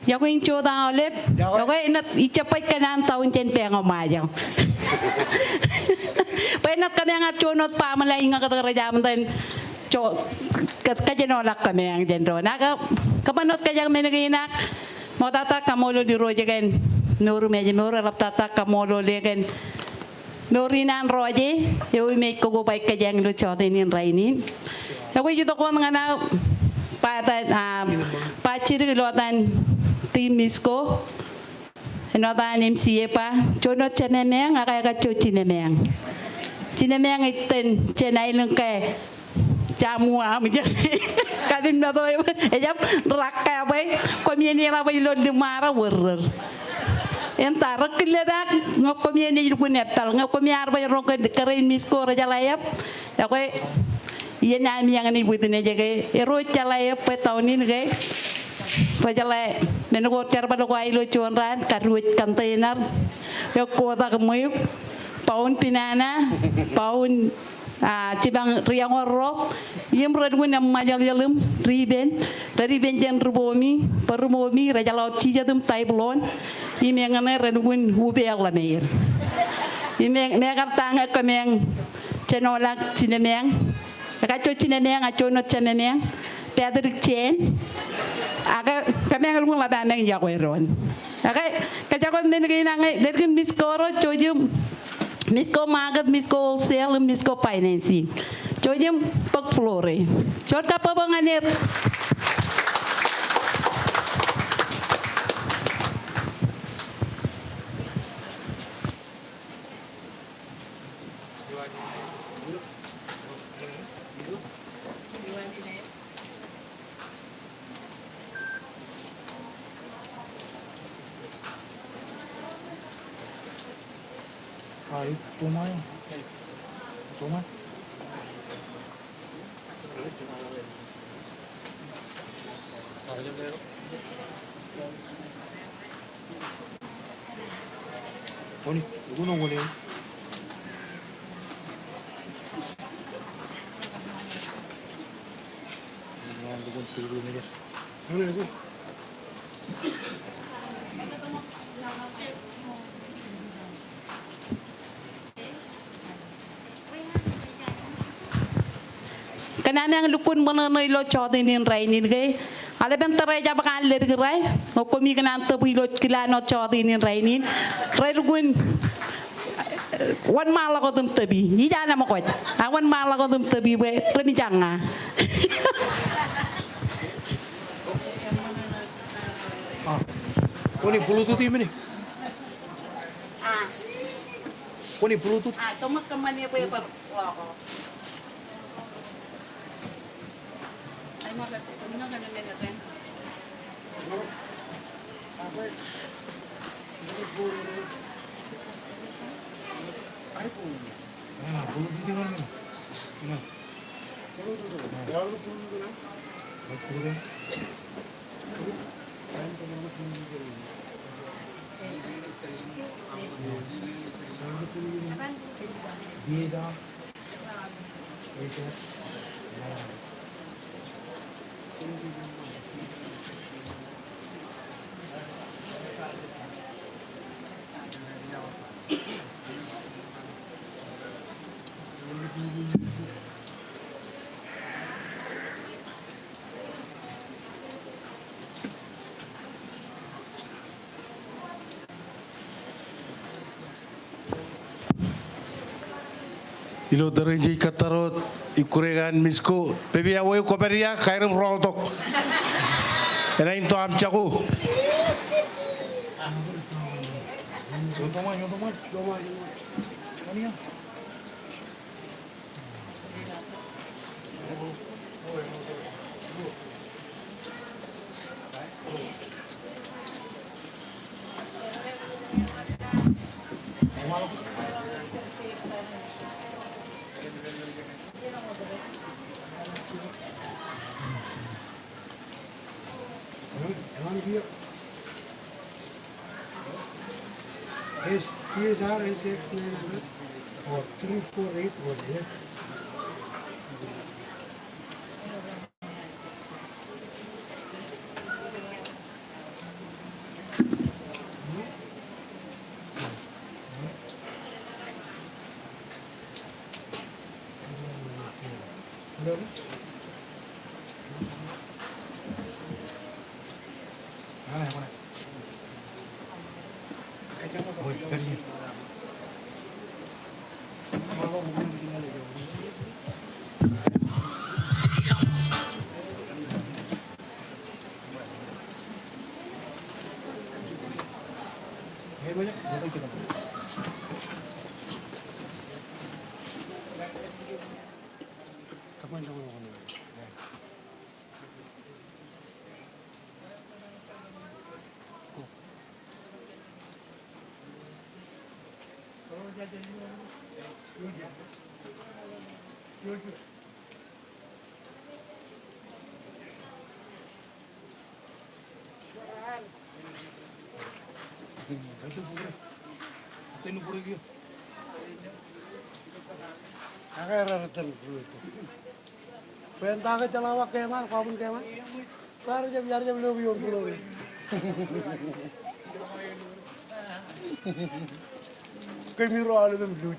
Iọkwe in jota aolep. Iọkwe. Iọkwe, āinwōt ij jab baj kōṇaan taun jān peñ eo Ṃajeḷ. Bwe āinwōt kōmeañ ak juon wōt baaṃle ij ñakūt ke rej aṃ ten jo, kō, kōjenolọk kōmeañ jān doon. Ak kōṃṃan wōt kōjak men kein ak ṃoktata kaṃṃoolol Irooj kōn mour im ājmour, eḷaptata kaṃṃoolol e kōn mour in an Roje, eo im ej kakkobaj kōjeañ ilo jọteen in rainin. Ekwe ij itok wōt ñan aō ba, a, ba jidik ilo etan team Misko. Āinwōt an M C A ba, juon wōt jememeañ, ak ekajjo jinemeañ. Jinemeañ ej ten jān aelōñ ke Jamuam, ej, kapin meto eo, ejab rak ke bwe koṃ iien eḷap ilo liṃaro wōrrōr. Eṇ ta rej kile bak ñe koṃ iien ej lukkuun eppāl, ñe koṃ iar bwe roñ kōn kōrā in Misko rejeḷā epp. Ekwe iien ami eñin ej witness ke erro ejjeḷā epp bwe taon in ke rejeḷā men ko jerbal ko aer ilo juon raan, kadiwōj container, ekkotak ṃweiuk, paun pinana, paun a, jipañ ri eñoor ro, im relukkuun eṃṃajeḷjeḷ im ripen, rej ripen jān ri Bomi, bwe ri Bomi, rejeḷā wōt jijet im type loan, im eñin ṇe relukkuun upeeḷ ḷōmāer. Im e, mekarta ñe kōmeañ jenoḷọk jinemeañ, ekajjo jinemeañ, ak juon wōt jememeañ, Patrick Chen, ak kōmeañ lukkuun ḷap ameañ yokwe doon. Ak kōjak wōt men kein ak ñe, leddik in Misko ro, jouj im Misko Market, Misko Wholesale, Misko Financing. Jouj im bōk floor e. Juon kabbokbok ñan er. A, eo, tōma eo. Tōma. Kwōn, kwōn, kwōn. Kōn ameañ lukkuun ṃōṇōṇō ilo jọteen in rainin ke, aolepen tōre ejab kar leddik rai, ñe koṃi kōṇaan tōb ilo kilaan wōt jọteen in rainin, relukkuun wōnṃaanḷọk wōt im tōbi. Ij anemkwōj. A wōnṃaanḷọk wōt im tōbi bwe remijak ña. A, kwōn Bluetooth e men e? Kwōn Bluetooth? Ilo tōre in jej kōttar wōt ikkure eo an Misko, Pepia, wōj kwōpād ia, kairim rọọltok. Enaaj to aṃ jako. P S R S X nine hundred or three four eight or eight. Bwe en ta ke jeḷā wa keeṃ an, kwō ban keeṃ an. Bar jab, bar jab lo ioon kuḷoor in. Kōmiro aolep im luuj.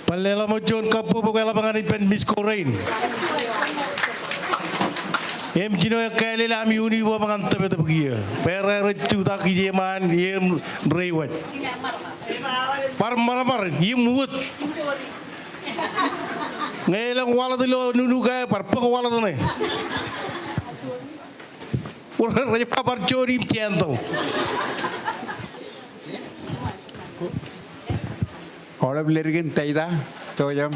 Bar leḷọk ṃōk juon kabbokbok eḷap ñan ippān Miss Korein. Im jino ekkā lale ami uniform ñan tōptōp kiiō. Bwe raar jutak ijin ṃaan im reiwōj. Bar ṃadṃōd im wōt. Ñe elōñ waḷọk ilo nuknuk eo bar bōk waḷọk ṇe. Wōr rej ba bar juon im jantō. Aolep leddik in Taita, to jam.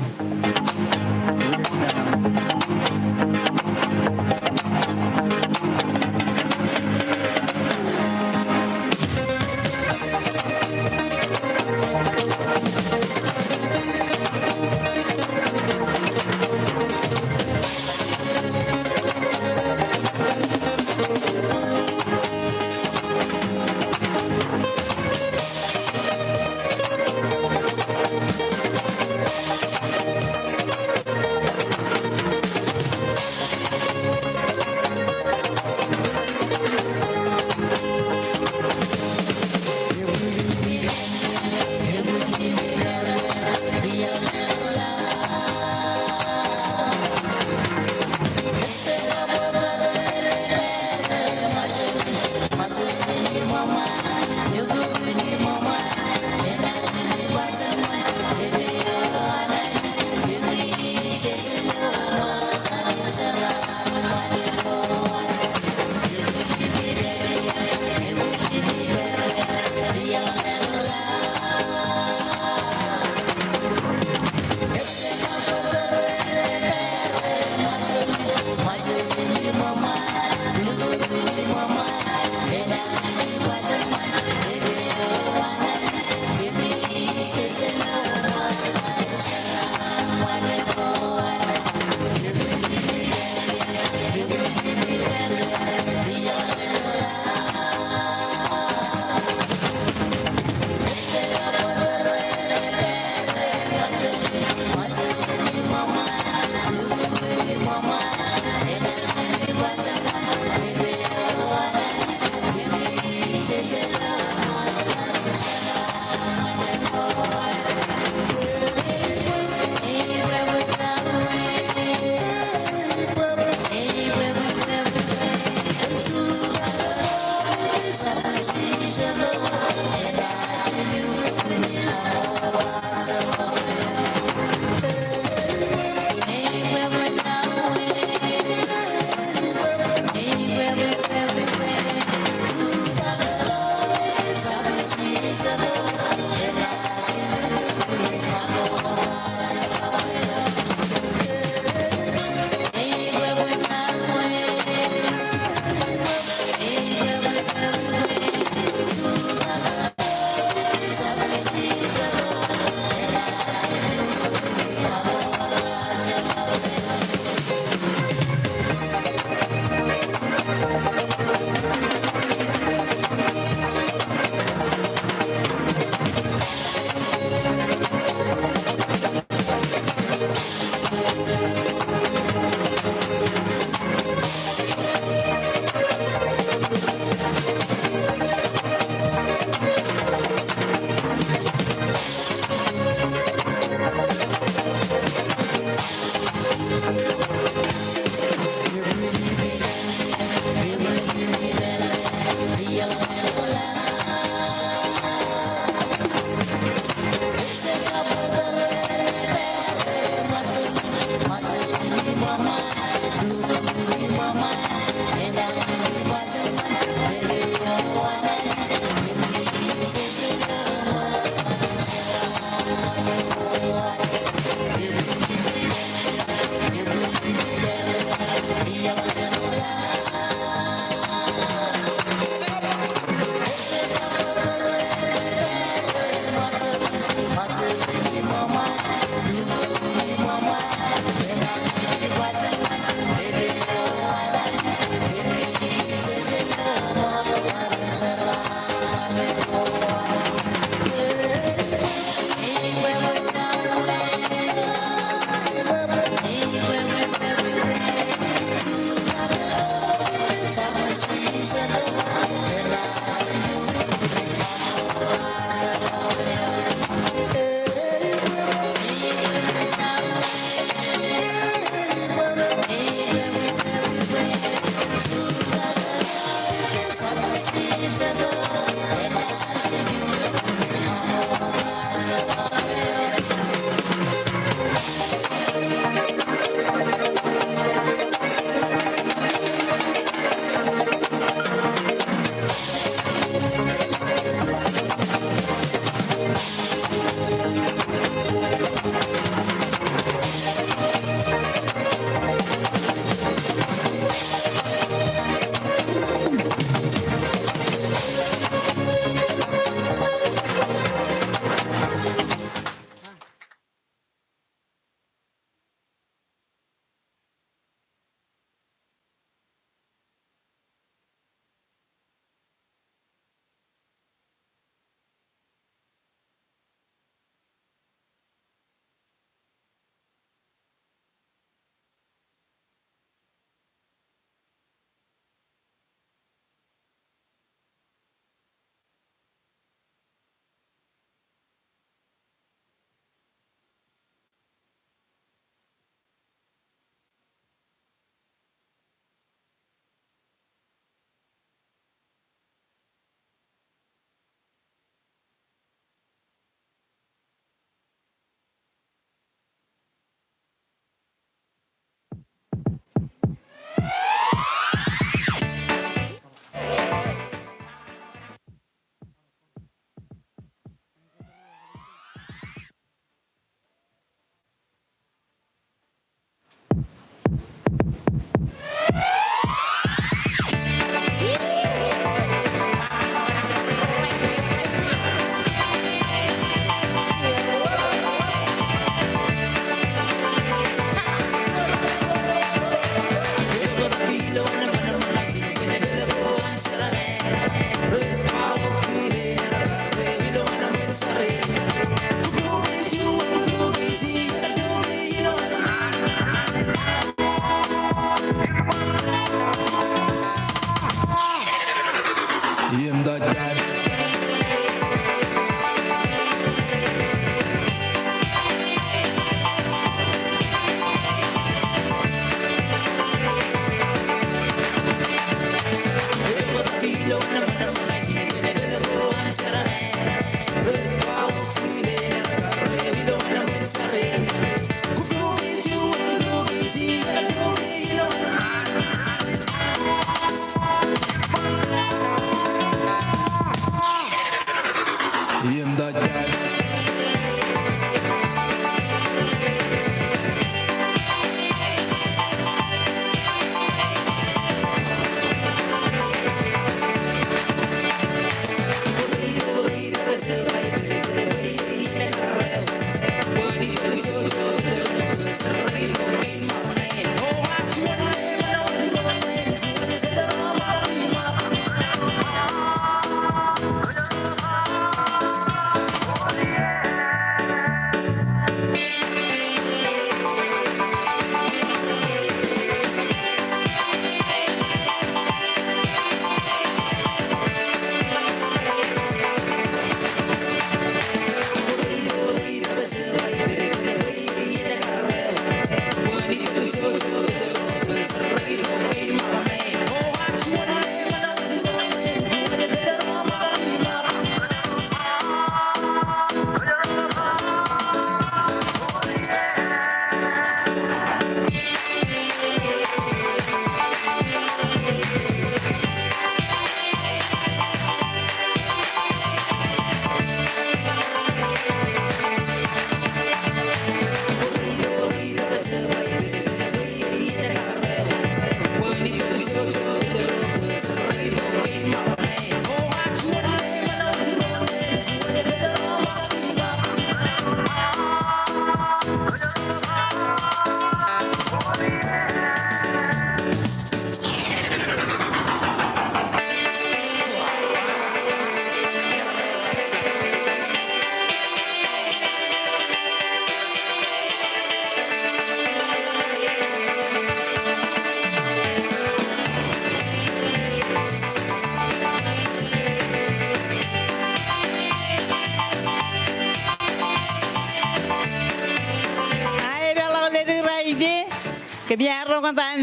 Kōmij roñ kōn ta an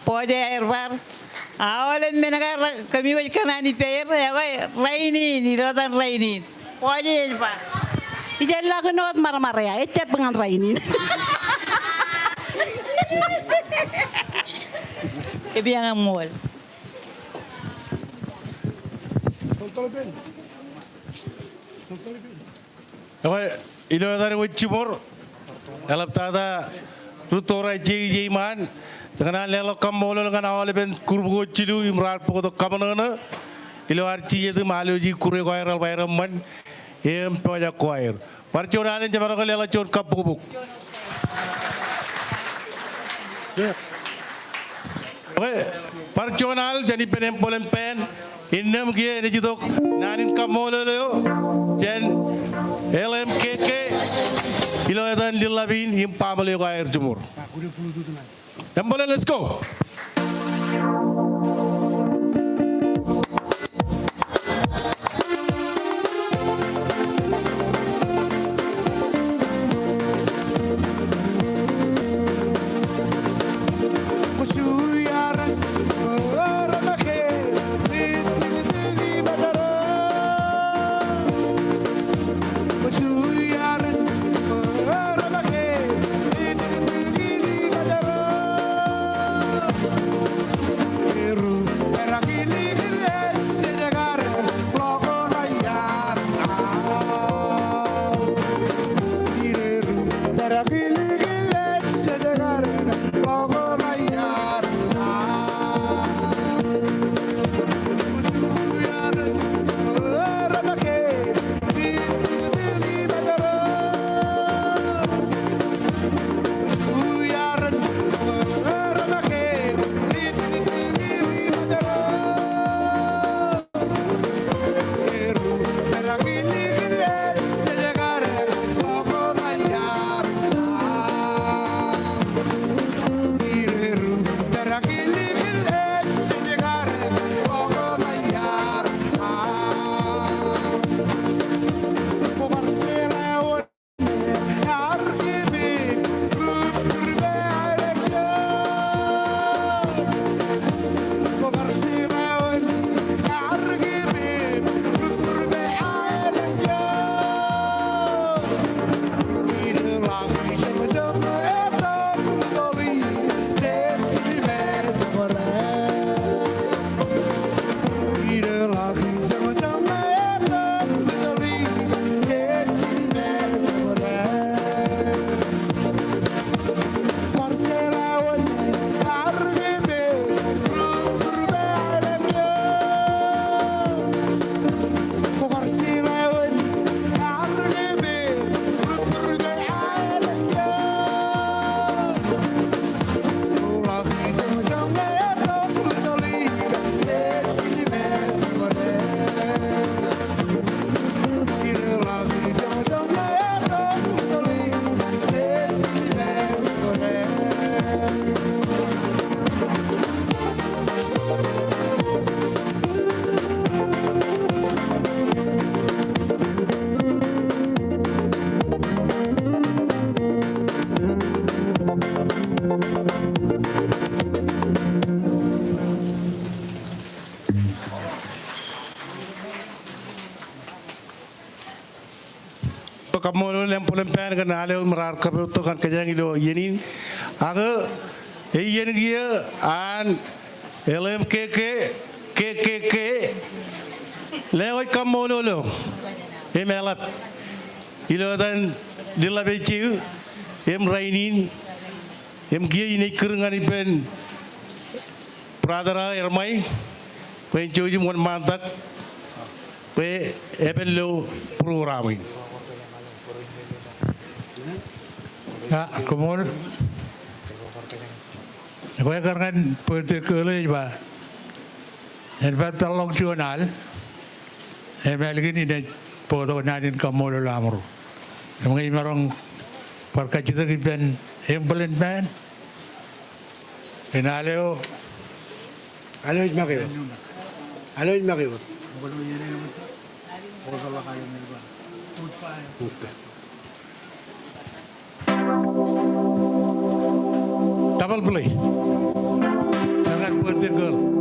bọọje aer bar. Aolep men ko kōmij wōj kōṇaan ippāer, ekwe rainin, ilo etan rainin. Bọọje ej ba. Ijellọkin wōt ṃarṃar ia, ejab ñan rainin. Kōmij eñṃool. Ekwe, ilo etan wōj jiṃor, eḷaptata rūtto ro ej iṃaan, kōṇaan leḷọk kaṃṃoolol ñan aolepen group ko jilu im raar bōktok kaṃōṇōṇō ilo ad jijet im alwōji kure ko aer eḷap aer eṃṃan im pojak ko aer. Bar juon alen jemaroñ ke leḷọk juon kabbokbok. Ekwe, bar juon al jān ippān Empolen Band, innām kiiō enaaj itok naan in kaṃṃoolol eo jān L M K K ilo etan ḷōḷḷap in im baaṃle ko aer jiṃor. Empolen, let's go. Kaṃṃoolol Empolen Band kōn al eo im raar kapoottok ñan kōjeañ ilo iien in. Ak iien kiiō an L M K K, K K K, lewōj kaṃṃoolol eo im eḷap ilo etan ḷōḷḷap eo ej jilu im rainin, im kiiō inaaj kūr ñan ippān brother eo Ermai bwe en jouj im wōnṃaantak bwe epād ilo program in. Ia, koṃṃool. Ekwe kar ñan bōktok eḷap ej ba, en bar peḷḷọk juon al im ālikin inaaj bōktok naan in kaṃṃoolol aṃro. Im ñe imaroñ bar kajjitōk ippān Empolen Band, in al eo. Al eo ej make wōt. Al eo ej make wōt. Ebar play. Ebar play.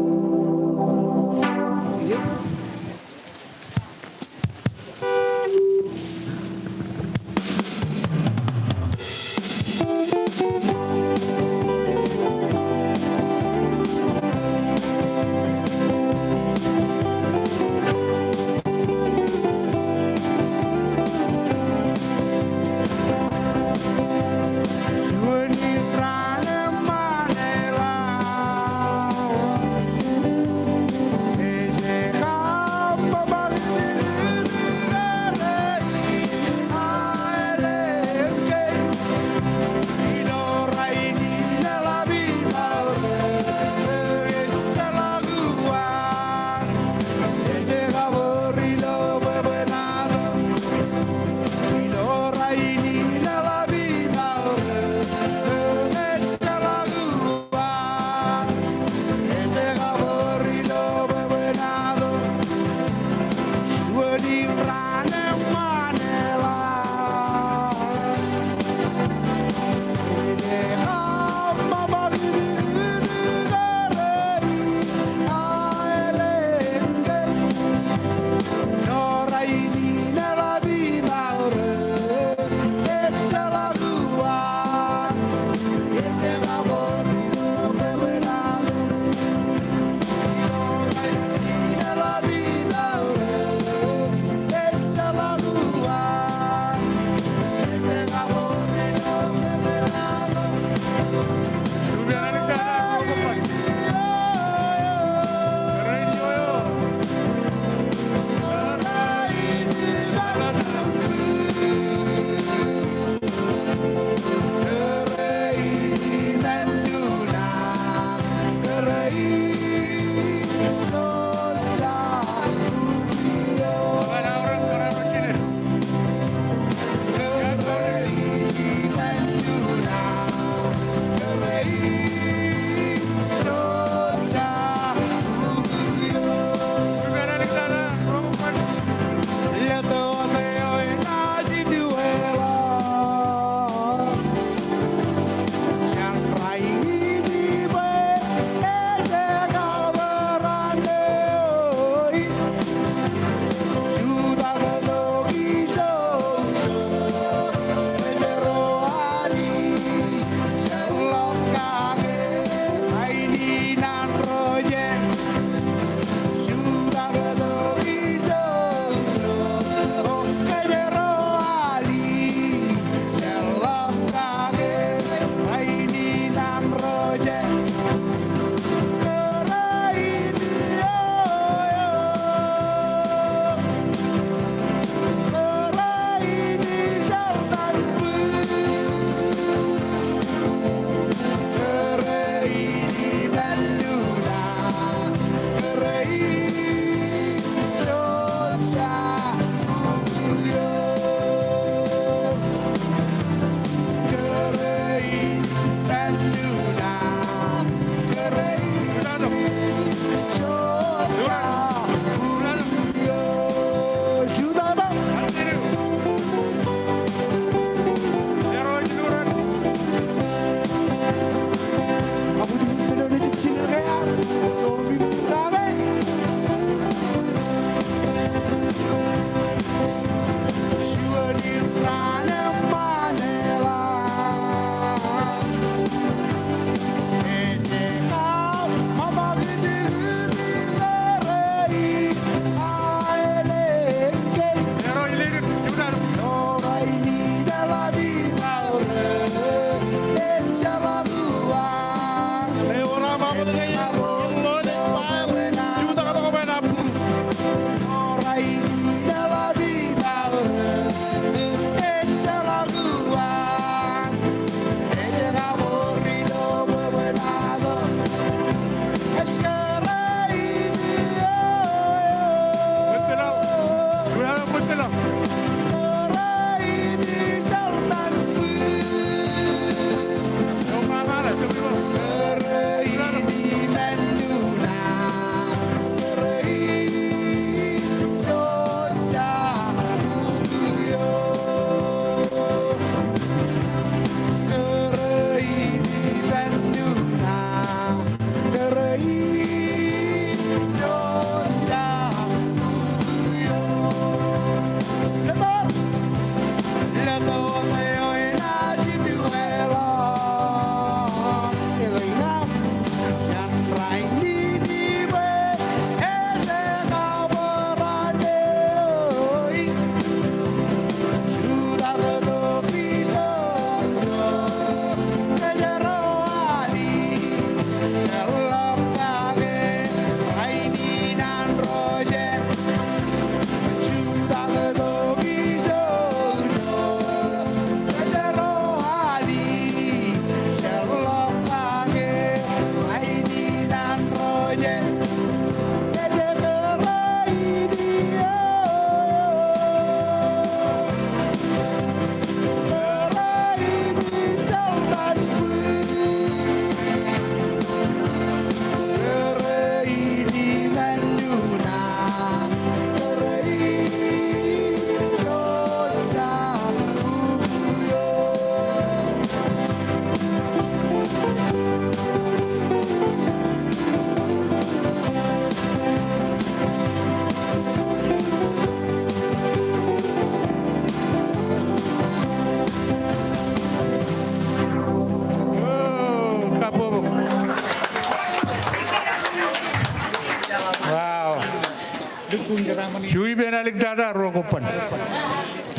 Juon ippān āliktata ro kobban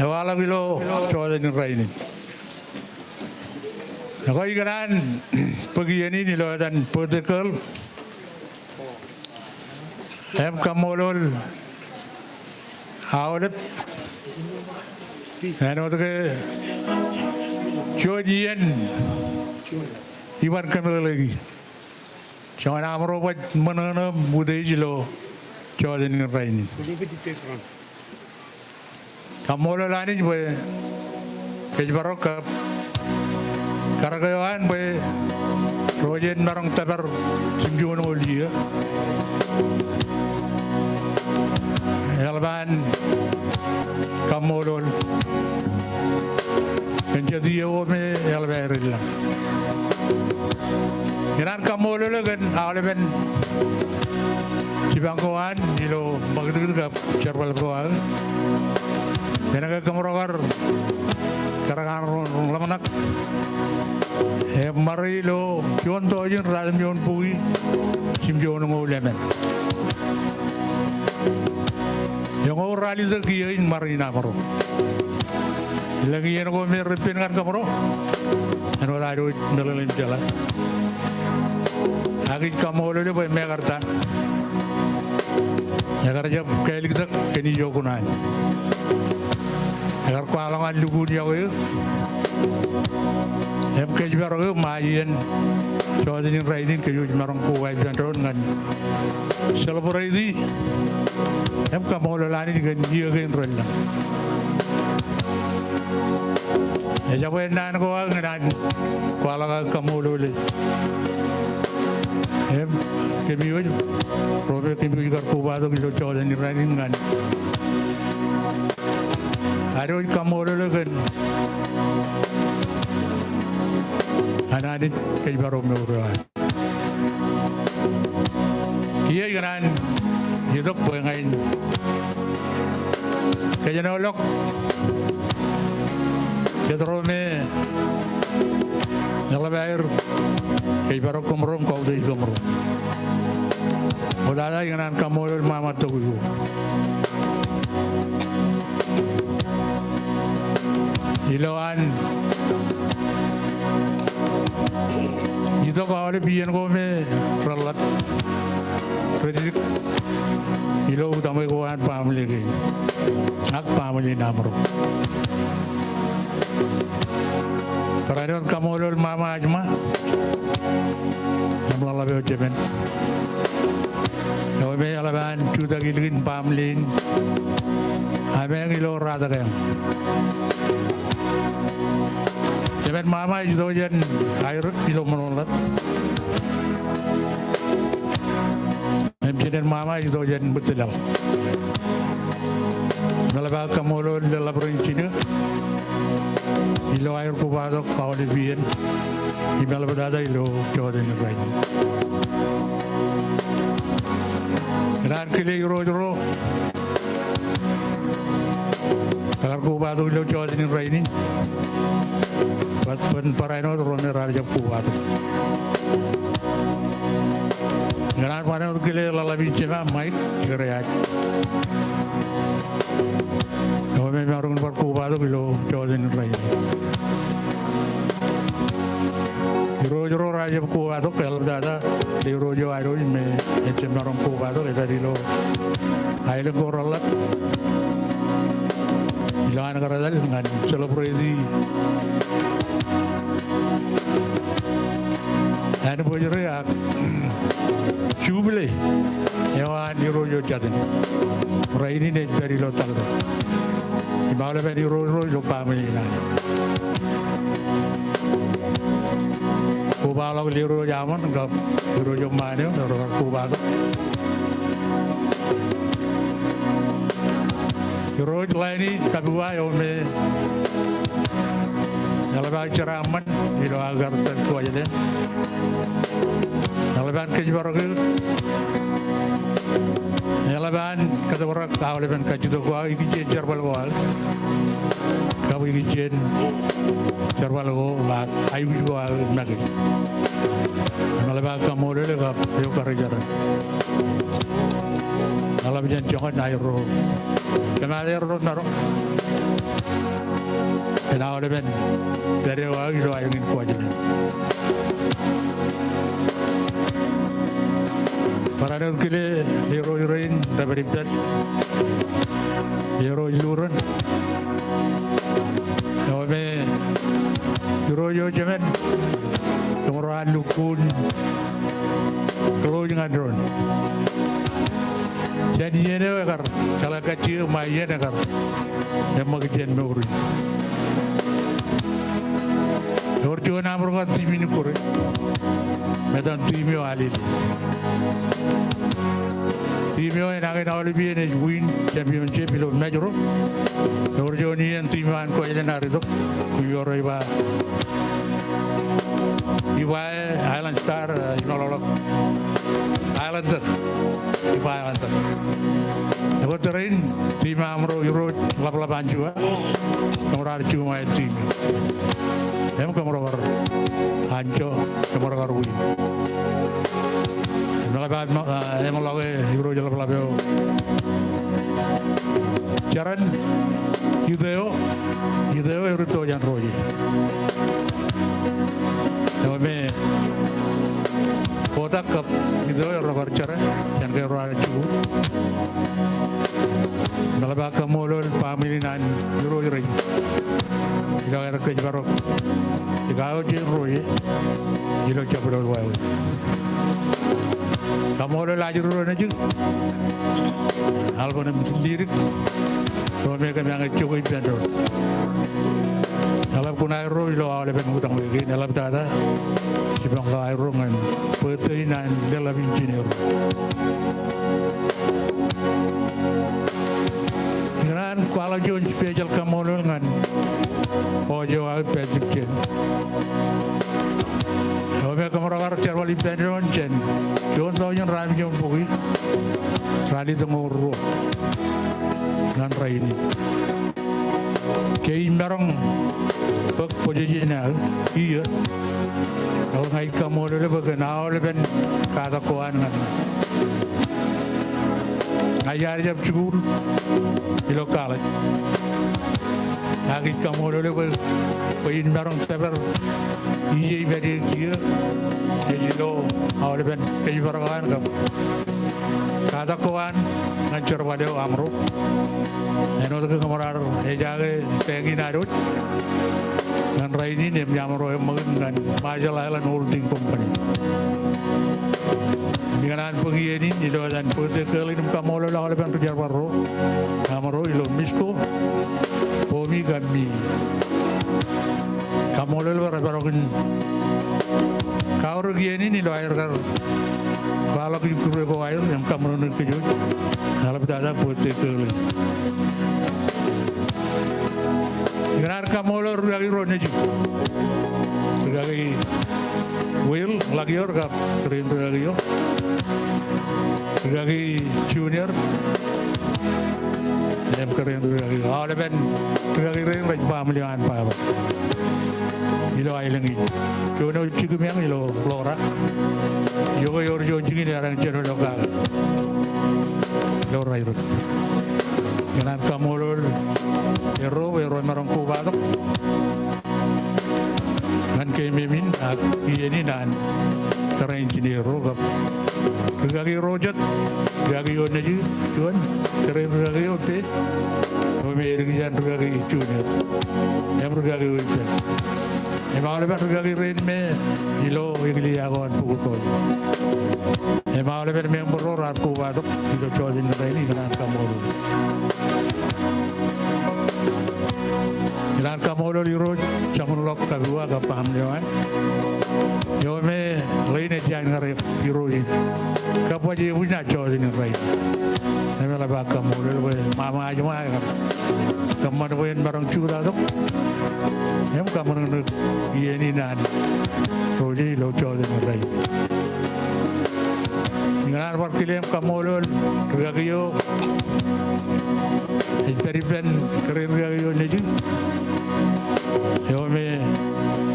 ewaḷọk ilo jota in rainin. Ekwe ikōṇaan bōk iien in ilo etan birthday girl im kaṃṃoolol aolep āinwōt ke juon iien iban kōmeḷeḷeiki. Joñan aṃro baj ṃōṇōṇō im utiej ilo jota in rainin. Kaṃṃoolol Anij bwe kōjparok kab karōk eo an bwe ro jen maroñ tōpar jimjuonñoul iiō. Eḷap an kaṃṃoolol kōn jet iiō ko me eḷap aer ilọk. Ikōṇaan kaṃṃoolol eok kōn aolepen jipañ ko an ilo ṃakūtkūt kab jerbal ko aō. Kōnke kōmro kar kōrā kar roñ ḷōmṇak im ṃare ilo juon tọujin ruatimjuon bukwi jimjuonñoul emān. Eñoul ralitōk iiō in ṃare in aṃro. Elōñ iien ko me reppen ñan kōmro āinwōt ad wōj meḷeḷe im jeḷā. Ak ij kaṃṃoolol eok bwe mekarta ekar jab kāliktōk kōn ijo kuṇaan. Ekar kwaḷọk an lukkuun iọkwe eō im kōjparok eō ṃae iien jota in rainin kōj wōj maroñ koba ippān doon ñan celebrate im kaṃṃoolol Anij kōn iiō kein relōñ. Ejabwe naan ko aō ñan an kwaḷọk aō kaṃṃoolole. Im kōmij wōj, ro me kōmij wōj kar kobatok ilo jota in rainin ñan ad wōj kaṃṃoolole kōn an Anij kōjparok mour eo an. Kiiō ikōṇaan itok bwe ña in kōjenolọk jet ro me eḷap aer kōjparok kōmro im kautiej kōmro. Ṃoktata ikōṇaan kaṃṃoolol ṃaṃa tokwi ko. Ilo an itok aolep iien ko me reḷap, redik ilo utaṃwe ko an baaṃle kein ak baaṃle in aṃro. Barāinwōt kaṃṃoolol ṃaṃa Ajma im ḷōḷḷap eo Jemen eo me eḷap an jutak ilikin baaṃle in ameañ ilo Ratōkeañ. Jemen ṃaṃa ej itok jān Aerōk ilo Ṃōṇōṇḷap. Im jinen ṃaṃa ej itok jān Ṃōttelaḷ. Im eḷap aō kaṃṃoolol leḷḷap rein jinō ilo aer kobatok aolep iien im eḷaptata ilo jota in rainin. Ikōṇaan kile irooj ro rekar kobatok ilo jota in rainin. Bōtab barāinwōt ro me raar jab kobatok. Ikōṇaan barāinwōt kile ḷōḷḷap in jema Mike Ikeriaj eo me emaroñ in bar kobatok ilo jota in rainin. Irooj ro raar jab kobatok, eḷaptata ilo irooj eo ad wōj me ejab maroñ kobatok, ej pād ilo aelōñ ko reḷḷap ilo an kar etal ñan celebrate anniversary ak jubilee eo an irooj eo Jatin. Rainin ej pād ilo taktō im aolepen irooj ro ilo baaṃle in an. Kobaḷọk ilo irooj Amon kab irooj eo ṃaan eo, ro rekar kobatok. Irooj Laini Kapiwa eo me Eḷap aō jeraaṃṃan ilo aō kar tōl Kuwajleen. Eḷap an kōjparok eō. Eḷap an kōjparok aolepen kajjitōk ko aō ikijjien jerbal ko aō. Kab ikijjien jerbal ko ak aikuj ko aō make. Im eḷap aō kaṃṃoolol eō kab eokarijeran. Eḷap jān joñan aerro. Kōm ar erro maroñ kōn aolepen pād eo aō ilo aelōñ in Kuwajleen. Barāinwōt kile Irooj rein, rej pād im pād. Irooj Luren. Eo me Irooj eo jemān, kōmro ar lukkuun close ñan doon. Jān iien eo ekar jeḷā kajjitōk ṃae iien ekar eṃṃakūt jān mour in. Ewōr juon aṃro kar team in Kure im etan team eo Alele. Team eo enañin aolep iien ej win championship ilo Metro. Ewōr juon iien team eo an Kuwajleen ear itok. Kwe eo rej ba, iba Island Star, eh, imeḷọkḷọk Island Star. Iba Island Star. Ekwe tōre in team aṃro Irooj Ḷapḷap Anjua, kōmro ar juṃae team. Im kōmro kar anjọ, kōmro kar win. Im eḷap aō, ah, eṃōḷọke Irooj Ḷapḷap eo jeran Itō eo, Itō eo erūtto jān Roje. Eo me Kotak kab Itō eo erro kar jera jān ke erro ar jikuuḷ. Im eḷap aō kaṃṃoolol baaṃle in an Irooj rein ilo aer kōjparok ikaro jān Roje ilo jabdewōt wāween. Kaṃṃoolol ajri ro nejū, aḷ bōn im lidik ro me kōm ej jokwe ippān doon. Eḷap kuṇaerro ilo aolepen utaṃwe kein, eḷaptata jipañ ko aerro ñan birthday in an leḷḷap engineer. Ikōṇaan kwaḷọk juon special kaṃṃoolol ñan Oj eo aō Patrick Jen. Eo me kōmro kar jerbal ippān doon jān juon taujin ratimjuon bukwi ralitōñoul ruo ñan rainin. Ke ij maroñ bōk position eo aō kiiō, ekwe ña ij kaṃṃoolol eok bwe kōn aolepen katak ko an ñan Ña ij jab jikuuḷ ilo college. Ak ij kaṃṃoolol eok bwe, bwe in maroñ pād ilo ije ij pād ie kiiō, ej ilo aolepen kōjparok eo an kab katak ko an ñan jerbal eo aṃro. Āinwōt ke kōmro ar ejaake bank in ad wōj ñan rainin im imaroñ eṃṃakūt ñan Marshall Islands Holding Company. Im ikōṇaan bōk iien in ilo etan birthday girl in im kaṃṃoolol aolepen ri jerbal ro aṃro ilo Misko, Bomi kab Mimi. Kaṃṃoolol bwe reparok in kaorōk iien in ilo aer kar kwaḷọk ikkure ko aer im kaṃōṇōṇō kōj wōj. Eḷaptata birthday girl in. Ikōṇaan kaṃṃoolol rūkaki ro nejū. Rūkaki Will Lakior kab kōrā in rūkaki eo. Rūkaki Junior im kōrā in rūkaki eo. Aolepen rūkaki rein rej baaṃle eo an baba ilo aelōñ in. Juon eo ej jikimeañ ilo Flora. Iọkwe, ewōr juon jikin eo ear jino ilo kake ilo Rairōk. Ikōṇaan kaṃṃoolol erro, erro emaroñ kobatok ñan keememej in ak iien in an kōrā in engineer ro kab rūkaki ro jet, rūkaki eo nejū, juon, kōrā in rūkaki eo Pete, eo me elikjān rūkaki Junior im rūkaki eo ippān. Im aolepen rūkaki rein me ilo eklejia ko an Bukwi College. Im aolepen member ro raar kobatok ilo jọteen in rainin, ikōṇaan kaṃṃoolol. Ikōṇaan kaṃṃoolol Irooj, Jemānḷọk Kapiwa kab baaṃle eo an. Eo me ḷein ej jañin kar Irooj in. Kab baj ebōj ñan jota in rainin. Im eḷap aō kaṃṃoolol bwe ṃaṃa eo ej ṃae kar kōṃṃan bwe en maroñ jutatok im kaṃōṇōṇō iien in an Roje ilo jota in rainin. Ikōṇaan bar kile im kaṃṃoolol rikaki eo ej pād ippān kōrā in rikaki eo nejū. Eo me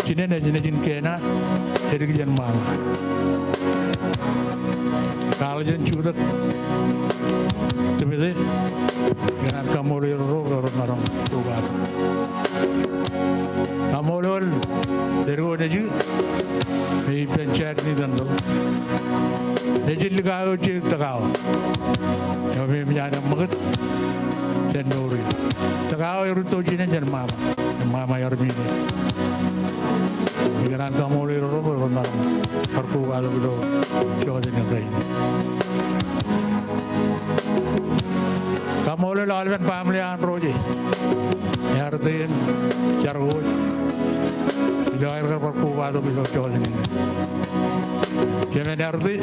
jinen ej nejin Kena, edik jān ṃaṃa. Kaḷ jān jutak Tibete, ikōṇaan kaṃṃoolol erro ke rej maroñ kobatok. Kaṃṃoolol edik eo nejū me ippān Jack Nitendel. Nejin likao eo Jake Tōkawa. Eo me eṃōj an eṃṃakūt jān mour in. Tōkawa erūtto jinen jān ṃaṃa. Ṃaṃa ear mine. Ikōṇaan kaṃṃoolol erro ke rej maroñ bar kobatok ilo jota in rainin. Kaṃṃoolol aolepen baaṃle eo an Roje. Eartị im jar ko wōj ilo aer kar bar kobatok ilo jota in. Jemān Eartị,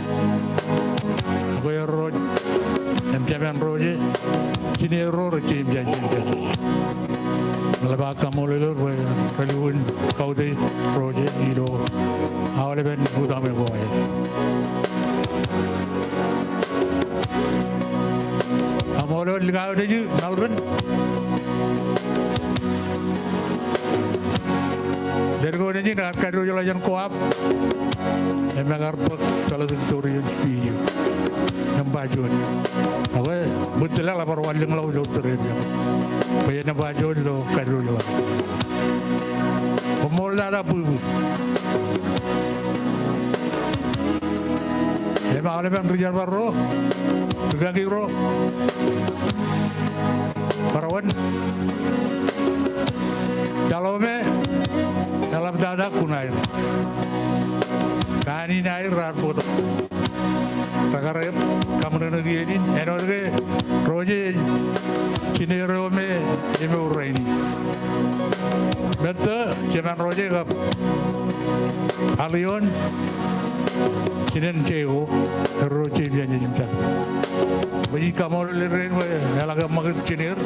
akwe erro im jemān Roje, jine erro rej jeim jān jemān Eartị. Eḷap aō kaṃṃoolol bwe relukkuun kautiej Roje ilo aolepen utaṃwe ko aer. Kaṃṃoolol likao nejū Melvin. Ledik eo nejin raar kaddiwōjḷọk jān Koab im ekar bōk valedictorian speech eo. Nōṃba juon. Akwe ṃōttōḷḷọk bar wanlōñḷọk ilo tōre eo bwe en nōṃba juon ilo kaddiwōjḷọk. Koṃṃool tata bwibwi. Im aolepen ri jerbal ro, rikaki ro, bar wōn. Salome, eḷap tata kuṇaer. Kōn in aer raar bōktok. Rekar kaṃōṇōṇō iien in, āinwōt ke Roje ej jine eo me emour rainin. Mettō, jemān Roje kab Alion, jinen Jeko, erro rej jeim jān jemān Eartị. Bwe ij kaṃṃoolol er bwe eḷak eṃṃakūt jiner.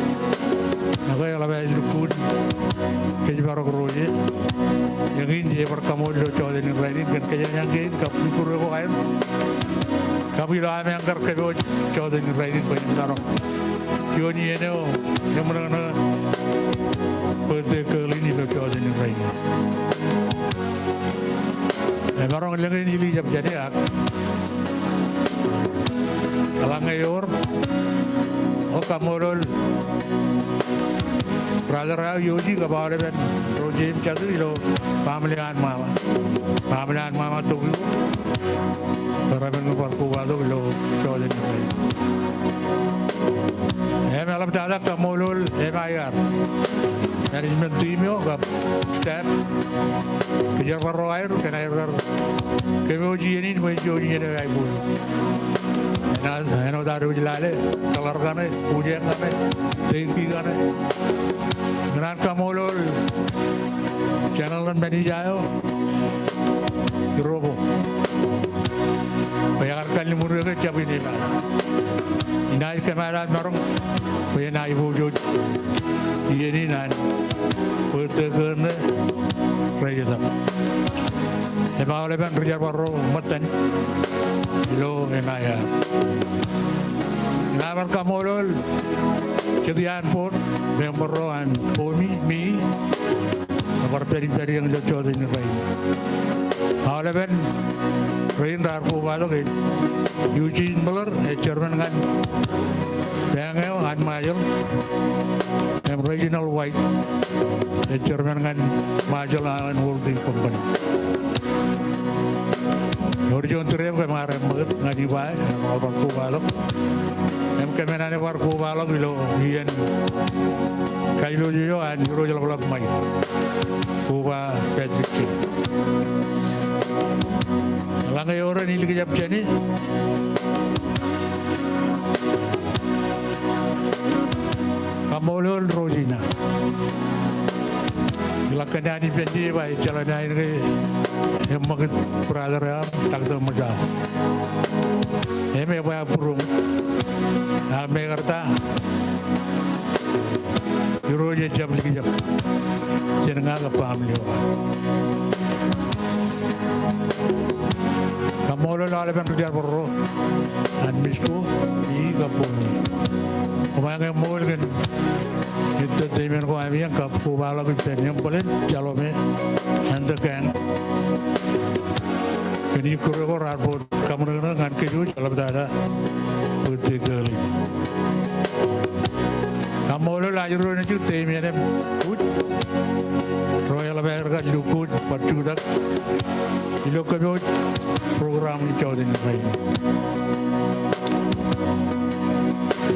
Ak eḷap aer lukkuun kōjparok Roje. Eñin jej bar kaṃool ilo jota in rainin kōn kōjeañ kein kab bwibwi ro ko aer. Kab ilo am eañ kar kōpooj jota in rainin bwe en maroñ juon iien eo eṃōṇōṇō bōktok kōl in ilo jota in rainin. Emaroñ lōñ in ilo ijab jāne ak eḷaññe ewōr, ij kaṃṃoolol brother eo Yoji kab aolepen Roje im Jatu ilo baaṃle eo an ṃaṃa. Baaṃle eo an ṃaṃa Tokyo. Bwe reban bar kobatok ilo jota in rainin. Im eḷap tata kaṃṃoolol M I R management team eo kab staff, ri jerbal ro aer, kōn aer kar kōpooj iien in bwe en juon iien eo aiboojoj. Āinwōt ad wōj lale, kōḷar kaṇe, bujeñ kaṇe, safety kaṇe. Ikōṇaan kaṃṃoolol general manager eo, Irobo. Bwe ekar kalliṃur eō ke jab in epaak. Inaaj kōmaat aō maroñ bwe en aiboojoj iien in an bōktok kōn ṇe rej itok. Im aolepen ri jerbal ro ṃōttan ilo M I R. Ikōṇaan bar kaṃṃoolol jet iaan board member ro an Bomi, me bar pād ippād eñin ilo jota in rainin. Aolepen rein raar kobatok ej Eugene Miller, ej chairman ñan bank eo an Ṃajeḷ, im Reginald White, ej chairman ñan Marshall Islands Holding Company. Ewōr juon trip kōm ar eṃṃakūt ñan Iba, im bar kobatok. Im kōm naaj bar kobaḷọk ilo iien kajoor eo an Irooj Ḷapḷap Ṃajeḷ, Koba Patrick King. Eḷaññe ewōr en ilikjab jāne, kaṃṃoolol Rosina. Ḷak kōn an ippān je ba ejjeḷọk naan ke eṃṃakūt brother eo aṃ, Doctor Ṃōjao. Im ebwe aō būroṃ. Ak mekarta, Irooj ejjab likjab jān ña kab baaṃle eo aō. Kaṃṃoolol aolepen ri jerbal ro an Misko, Ii kab Boni. Koṃ ej ṃool kōn entertainment ko ami ej kab kobaḷọk ippān Embōlen, Jalome, and the gang. Kōn ikkure ko raar bōk kaṃōṇōṇō ñan kōj wōj ḷaptata bōd te kōl in. Kaṃṃoolol ajri ro nejū, Damien im Ruth, ro eḷap aer kar lukkuun bar jutak ilo kōpooj program in jọteen rainin.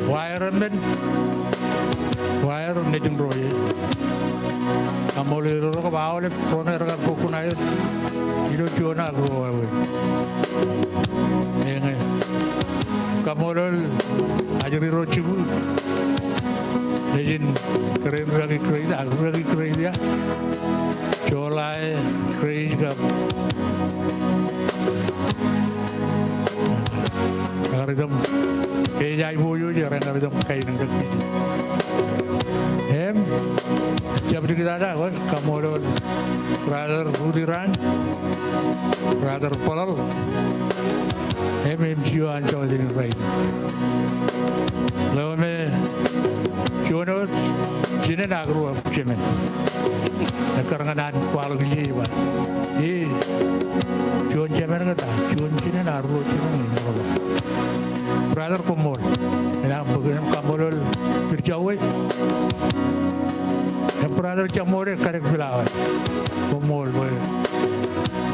Waer emān, waer nejin ro ie. Kaṃṃoolol ro kab aolep ro me rekar bōk kuṇaer ilo juon ak ruo wāween. Eñe. Kaṃṃoolol ajri ro jibū nejin kōrā in rūkaki Grace, ak rūkaki Grace ia. Joel, Grace kab Ekar itok ke ej aiboojoj, ekar itok kain in kaki. Im jab diktata, kaṃṃoolol brother Rudy Ran, brother Paul, im M C O an jọteen rainin. Ḷeo me juon wōt jinen ak ruo jemān. Ekkar ñan an kwaḷọk ie ej ba, e, juon jemān ke ta, juon jinen ak ruo jemān in ṃool. Brother, koṃṃool. Enaaj bōk im kaṃṃoolol Birjawwe im brother Jaṃoode Kadek Pilawa. Koṃṃool bwe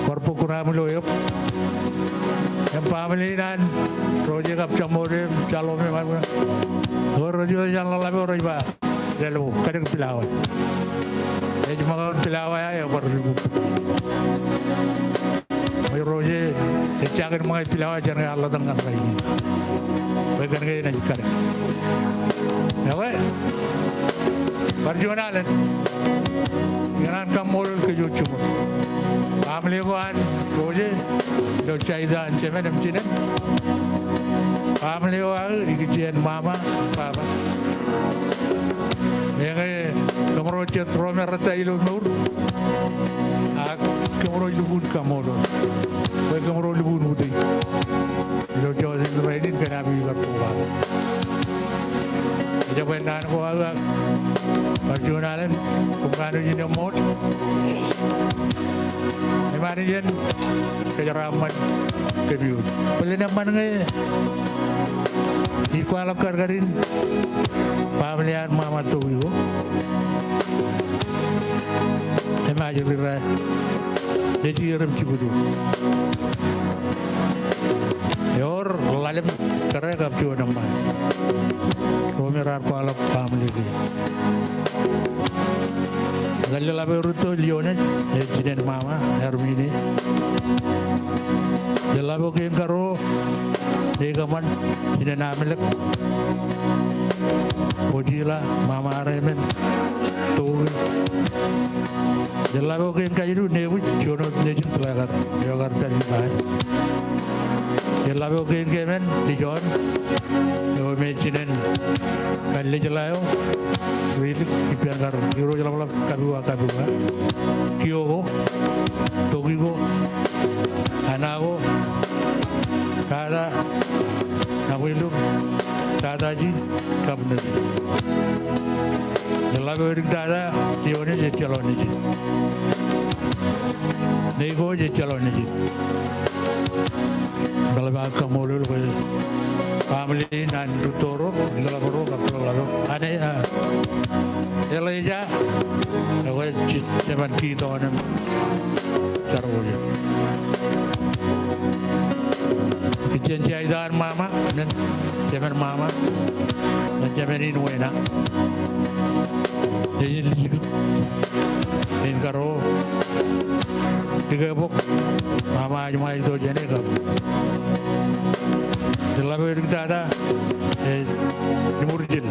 kwar bōk kuṇaem ilo eok. Im baaṃle in an Roje kab Jaṃoode im Jalome im an eo rej itok jān ḷōḷḷap eo rej ba, Lelpo, Kadek Pilawa. Ej ṃōkaṃ Pilawa ia, ebar lukkuun. Ṃōj Roje, ej jañin ṃōñā Pilawa jān ke ear ḷotak ñan rainin. Bwe kōn ke enaaj kadek. Ekwe, bar juon alen. Ikōṇaan kaṃṃoolol kōj wōj jiṃor. Baaṃle ko an Roje, ilo Jaita an jemān im jinen. Baaṃle eo aō ikijjien mama, baba. Eñe kōmro jet ro me rōta ilo mour, ak kōmro lukkuun kaṃṃoolol bwe kōmro lukkuun utiej ilo jota in rainin kōn ami kar koba. Ejabwe naan ko aō ak bar juon alen, koṃ kanooj in eṃṃool. Im Anij en kōjeraaṃṃan kōpooj. Bōlen eṃṃan ñe ij kwaḷọk kadkad in baaṃle an Mama Tokiko im ajri ra, nejier im jibwitu. Ewōr ḷalem kōrā kab juon eṃṃan ro me raar kwaḷọk baaṃle kein. Etal jeḷā eo rūtto, Lionet, ej jinen mama, Hermine. Jeḷā eo kein karuo, Nekōṃṃan, jinen Amelek. Ojila, mama Remen, Toki. Jeḷā eo kein kajilu, Nebij, juon wōt nejin Tulekar, eo kar tōl in ba. Jeḷā eo kein keemān, Dijoon, eo me jinen Kallejḷā eo, Rilik, ippān kar irooj ḷapḷap Kapiwa, Kapiwa. Kioko, Tokiko, Anako, Tata, Nakweluk, Tataji, kab Neri. Jeḷā eo edik tata, Ionej, ejjeḷọk nejin. Neiko, ejjeḷọk nejin. Im eḷap aō kaṃṃoolol bwe baaṃle in an rūtto ro, ḷapḷap ro, kab ḷapḷap ro. Ane, a, Elija, ekwe ej jemān Kiton im Sarkoje. Kijjien Jaita an mama, men jemān mama, men jemān in wena. Nejin Lijikūt, in karuo, Dikebok, mama ej ṃae ito jāne kab Ej ḷap edik tata, ej jimurjel.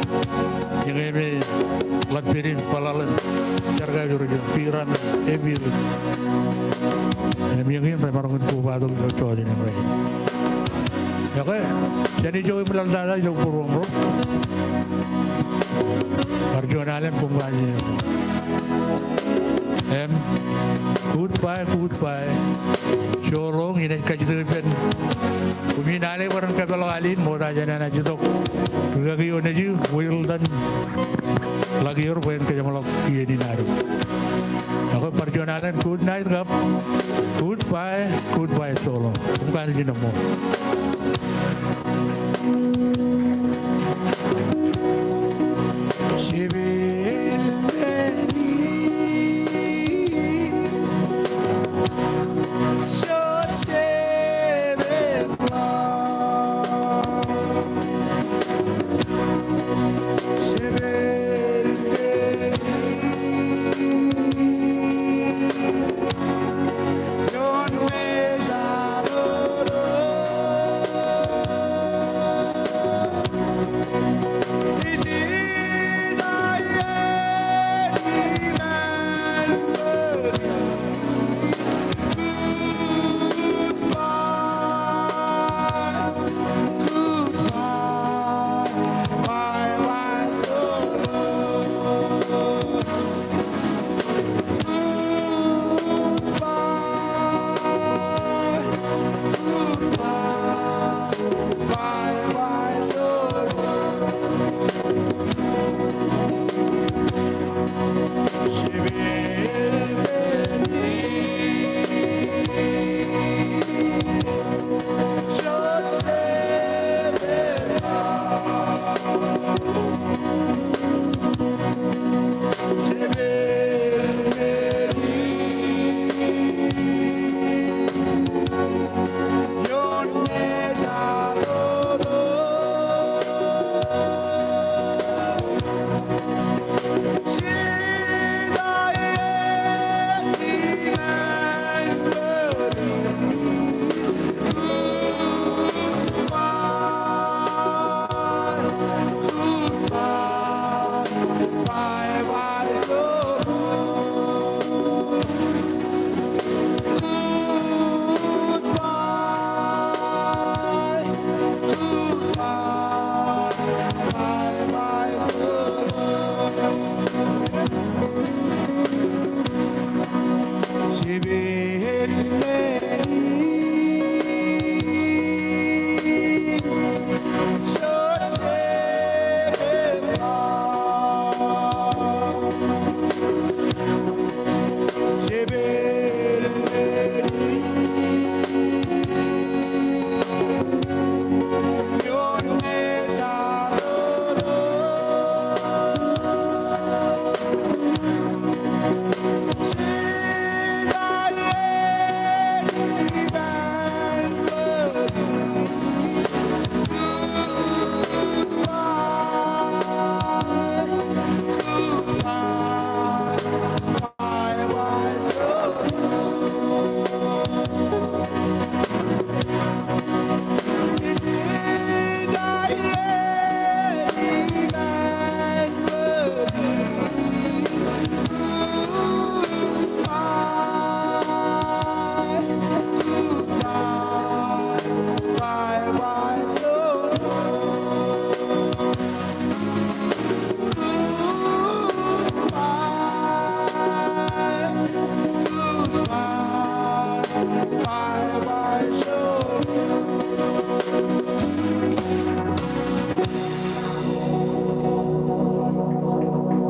Ñe me ḷap pād im bōḷaḷ im jar kajjojo, piram, epil. Im eñin rej maroñ in kobatok ilo jota in rainin. Okay, jān ijo im ḷaḷ tata ilo būruōṃro. Bar juon alen koṃ kaje. Im goodbye, goodbye. So long, inaaj kajjitōk ippān koṃ in ale bwe ren kapeḷḷọk al in, ṃokta jān enaaj itok rikaki eo nejū, Wilton Lakier, bwe en kōjeṃḷọk iien in ad. Ak bar juon alen, good night kab goodbye, goodbye, so long. Koṃ kaje ṃōk.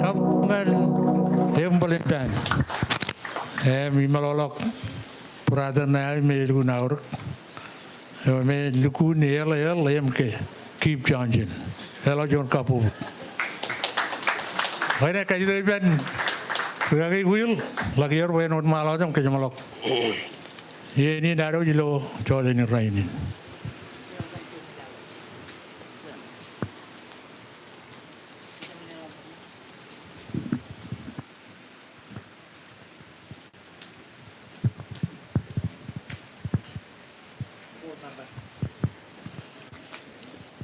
Kab ñan eṃṃan band. Im imeḷọkḷọk brother ṇe aō me elukkuun aorōk. Eo me lukkuun L L M K, Keith Johnson. Eḷap juon kabbokbok. Bwe en kajjitōk ippān rikaki Will Lakier bwe en wōnṃaanḷọk im kōjeṃḷọk iien in ad ilo jota in rainin.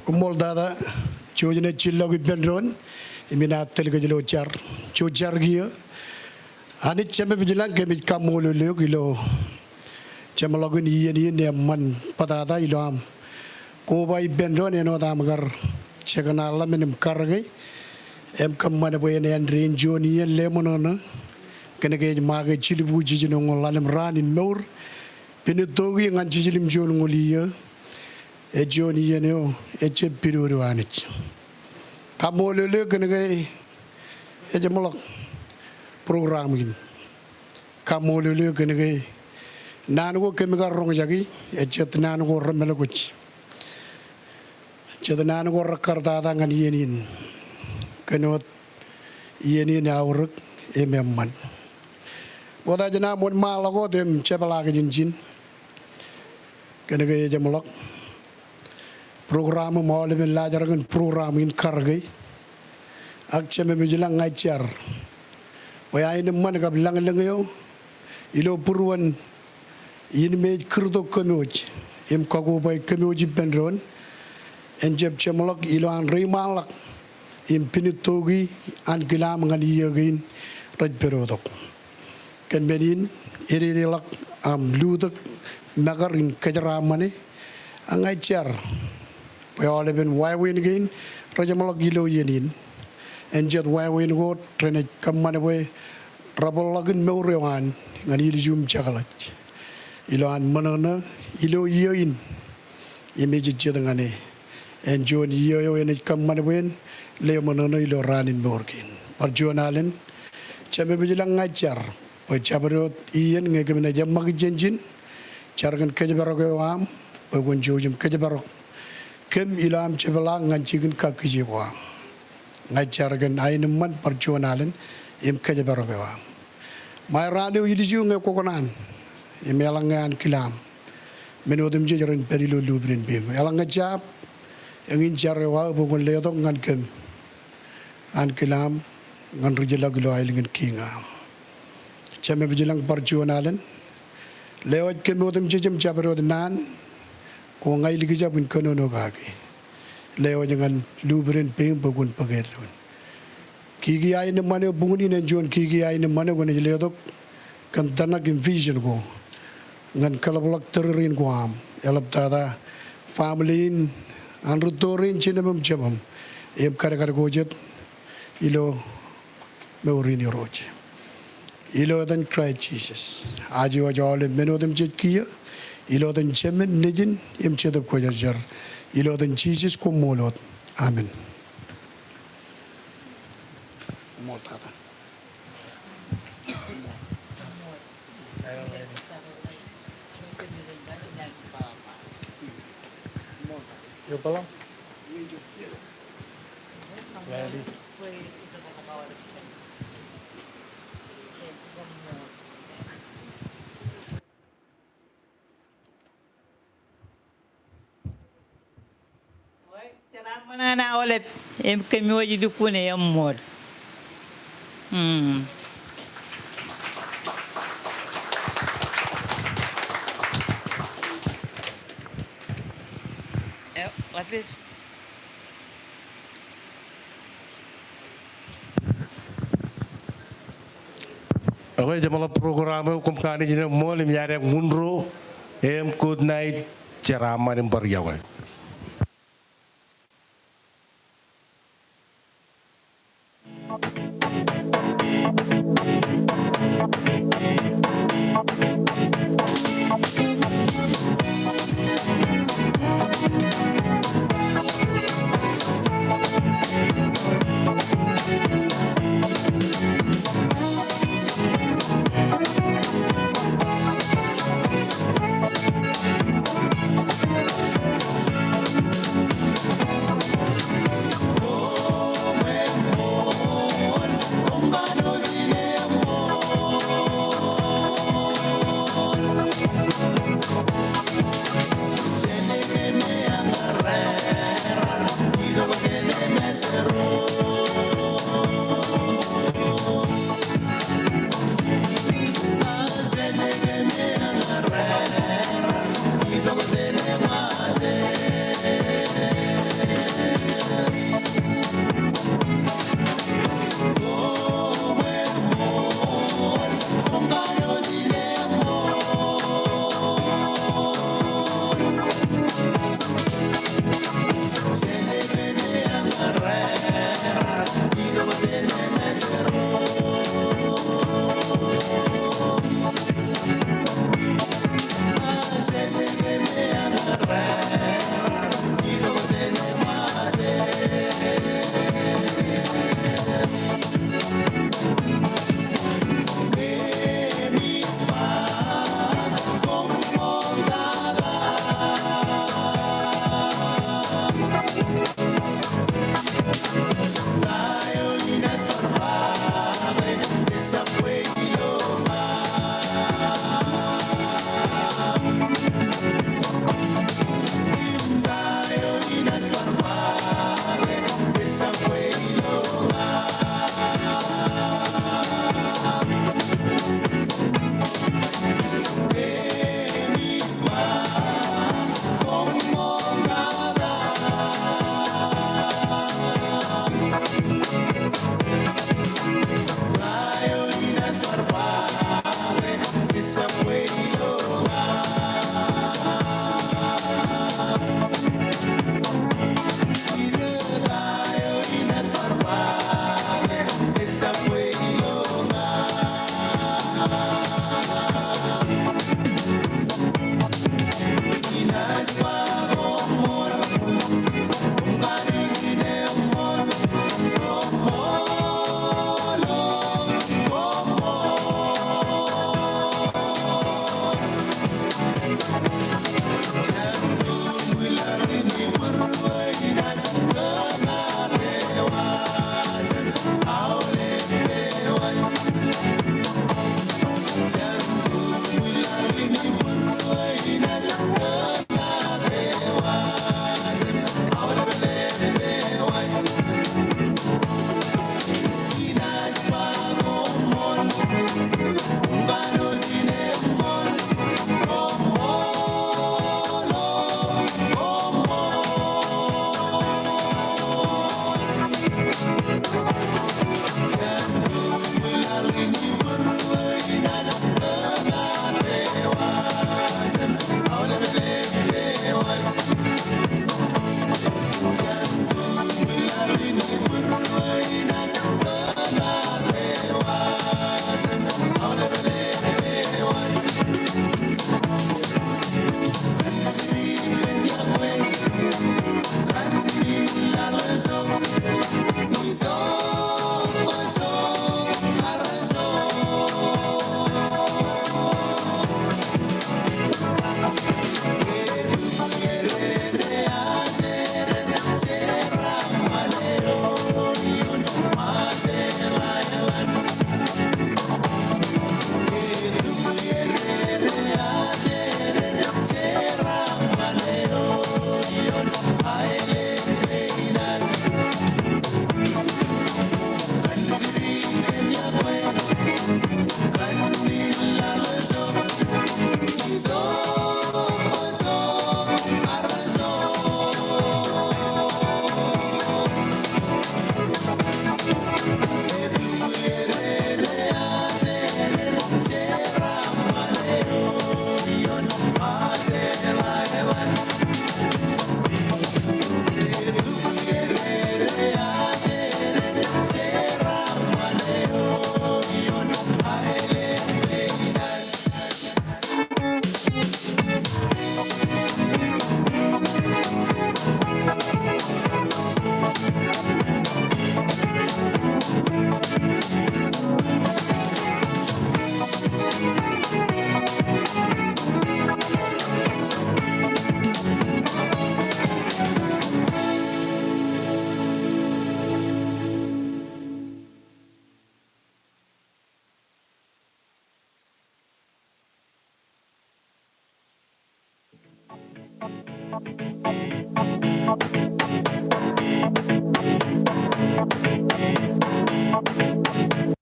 Koṃṃool tata, jouj jen jillọk ippān doon im inaaj tōl kōj ilo jar. Jouj jar kiiō. Anij Jemem ilañ, kōmij kaṃṃoolol eok ilo jeṃḷọkin iien in eṃṃan bōtata ilo aṃ koba ippān doon āinwōt aṃ kar jekōṇa ḷōmān im karōke im kōṃṃan bwe en āindein juon iien leṃōṇōṇō kōnke ej ṃaake jilbuuj jiljino ñan ḷalem raan in mour. Pinitoki ñan jiljilimjuon ñoul iiō. Ej juon iien eo ejjab pidodo Anij. Kaṃṃoolol eok kōnke ejeṃḷọk program in. Kaṃṃoolol eok kōnke naan ko kōm kar roñjaki ej jet naan ko remeḷọkḷọk. Jet naan ko rekkar tata ñan iien in. Kōn wōt iien in eaorōk im eṃṃan. Wōt ij naaj wōnṃaanḷọk wōt im jepḷaak jān ijin. Kōnke ejeṃḷọk program im aolepen laajrak in program in karōke. Ak Jemem ilañ, ña ij jar bwe aenōṃṃan kab lañlōñ eo ilo būruon in me ej kūrtok kōmwōj im kakobaik kōmwōj ippān doon en jab jeṃḷọk ilo an reiṃaanḷọk im pinitoki ankilaam ñan iiō kein rej pedotok. Kōn men in ededeḷọk aṃ lutōk mekar in kōjeraaṃṃane. Ak ña ij jar bwe aolepen wāween kein rejeṃḷọk ilo iien in en jet wāween ko renaaj kōṃṃan bwe rebōḷḷọkin mour eo an ñan ilju im jekḷaj ilo an ṃōṇōṇō ilo iiō in im ejejjet ñan e. En juon iiō eo enaaj kōṃṃan bwe en leṃōṇōṇō ilo raan in mour kein. Bar juon alen, Jemem ilañ, ña ij jar bwe jabdewōt iien ñe kōm naaj eṃṃakūt jān ijin, jar kōn kōjparok eo aṃ bwe kwōn jouj im kōjparok kōm ilo aṃ jepḷaak ñan jikin kakkije ko aṃ. Ña ij jar kōn aenōṃṃan bar juon alen im kōjparok eo aṃ. Ṃae raan eo ilju ñe kwō kōṇaan im eḷaññe ankilaam, men otemjej ren pād ilo lubden peiṃ. Eḷaññe jab, eñin jar eo aō bwe kwōn letok ñan kōm ankilaam ñan ri-jeḷọk ilo aelōñ in Kiiñ aṃ. Jemem ilañ, bar juon alen, lewōj kōm otemjej im jabdewōt naan ko ña ilikjab in kōnono kaki. Lewōj ñan lubden peiṃ bwe kwōn bōk eddoin. Kiki aenōṃṃan eo buñūn in en juon kiki aenōṃṃan eo kwōnaaj letok kōn tōmak im vision ko ñan kōḷapḷọk tōrerein ko aṃ. Eḷaptata family in an rūtto rein, jinōm im jemem im kadkad ko jet ilo mour in Irooj. Ilo etan Kraist Jisōs, aje wōj aolep men otemjej kiiō, ilo etan Jemān, Nejin im Jetōb Kwōjarjar. Ilo etan Jisōs koṃṃool wōt. Amen. Jeraaṃṃan in aolep im kōm wōj lukkuun eṃṃool. Hmm. Eo, ḷapij. Ekwe, jeṃḷọk program eo, koṃ kanooj in eṃṃool im iar eñin ro im good night, jeraaṃṃan im bar iọkwe.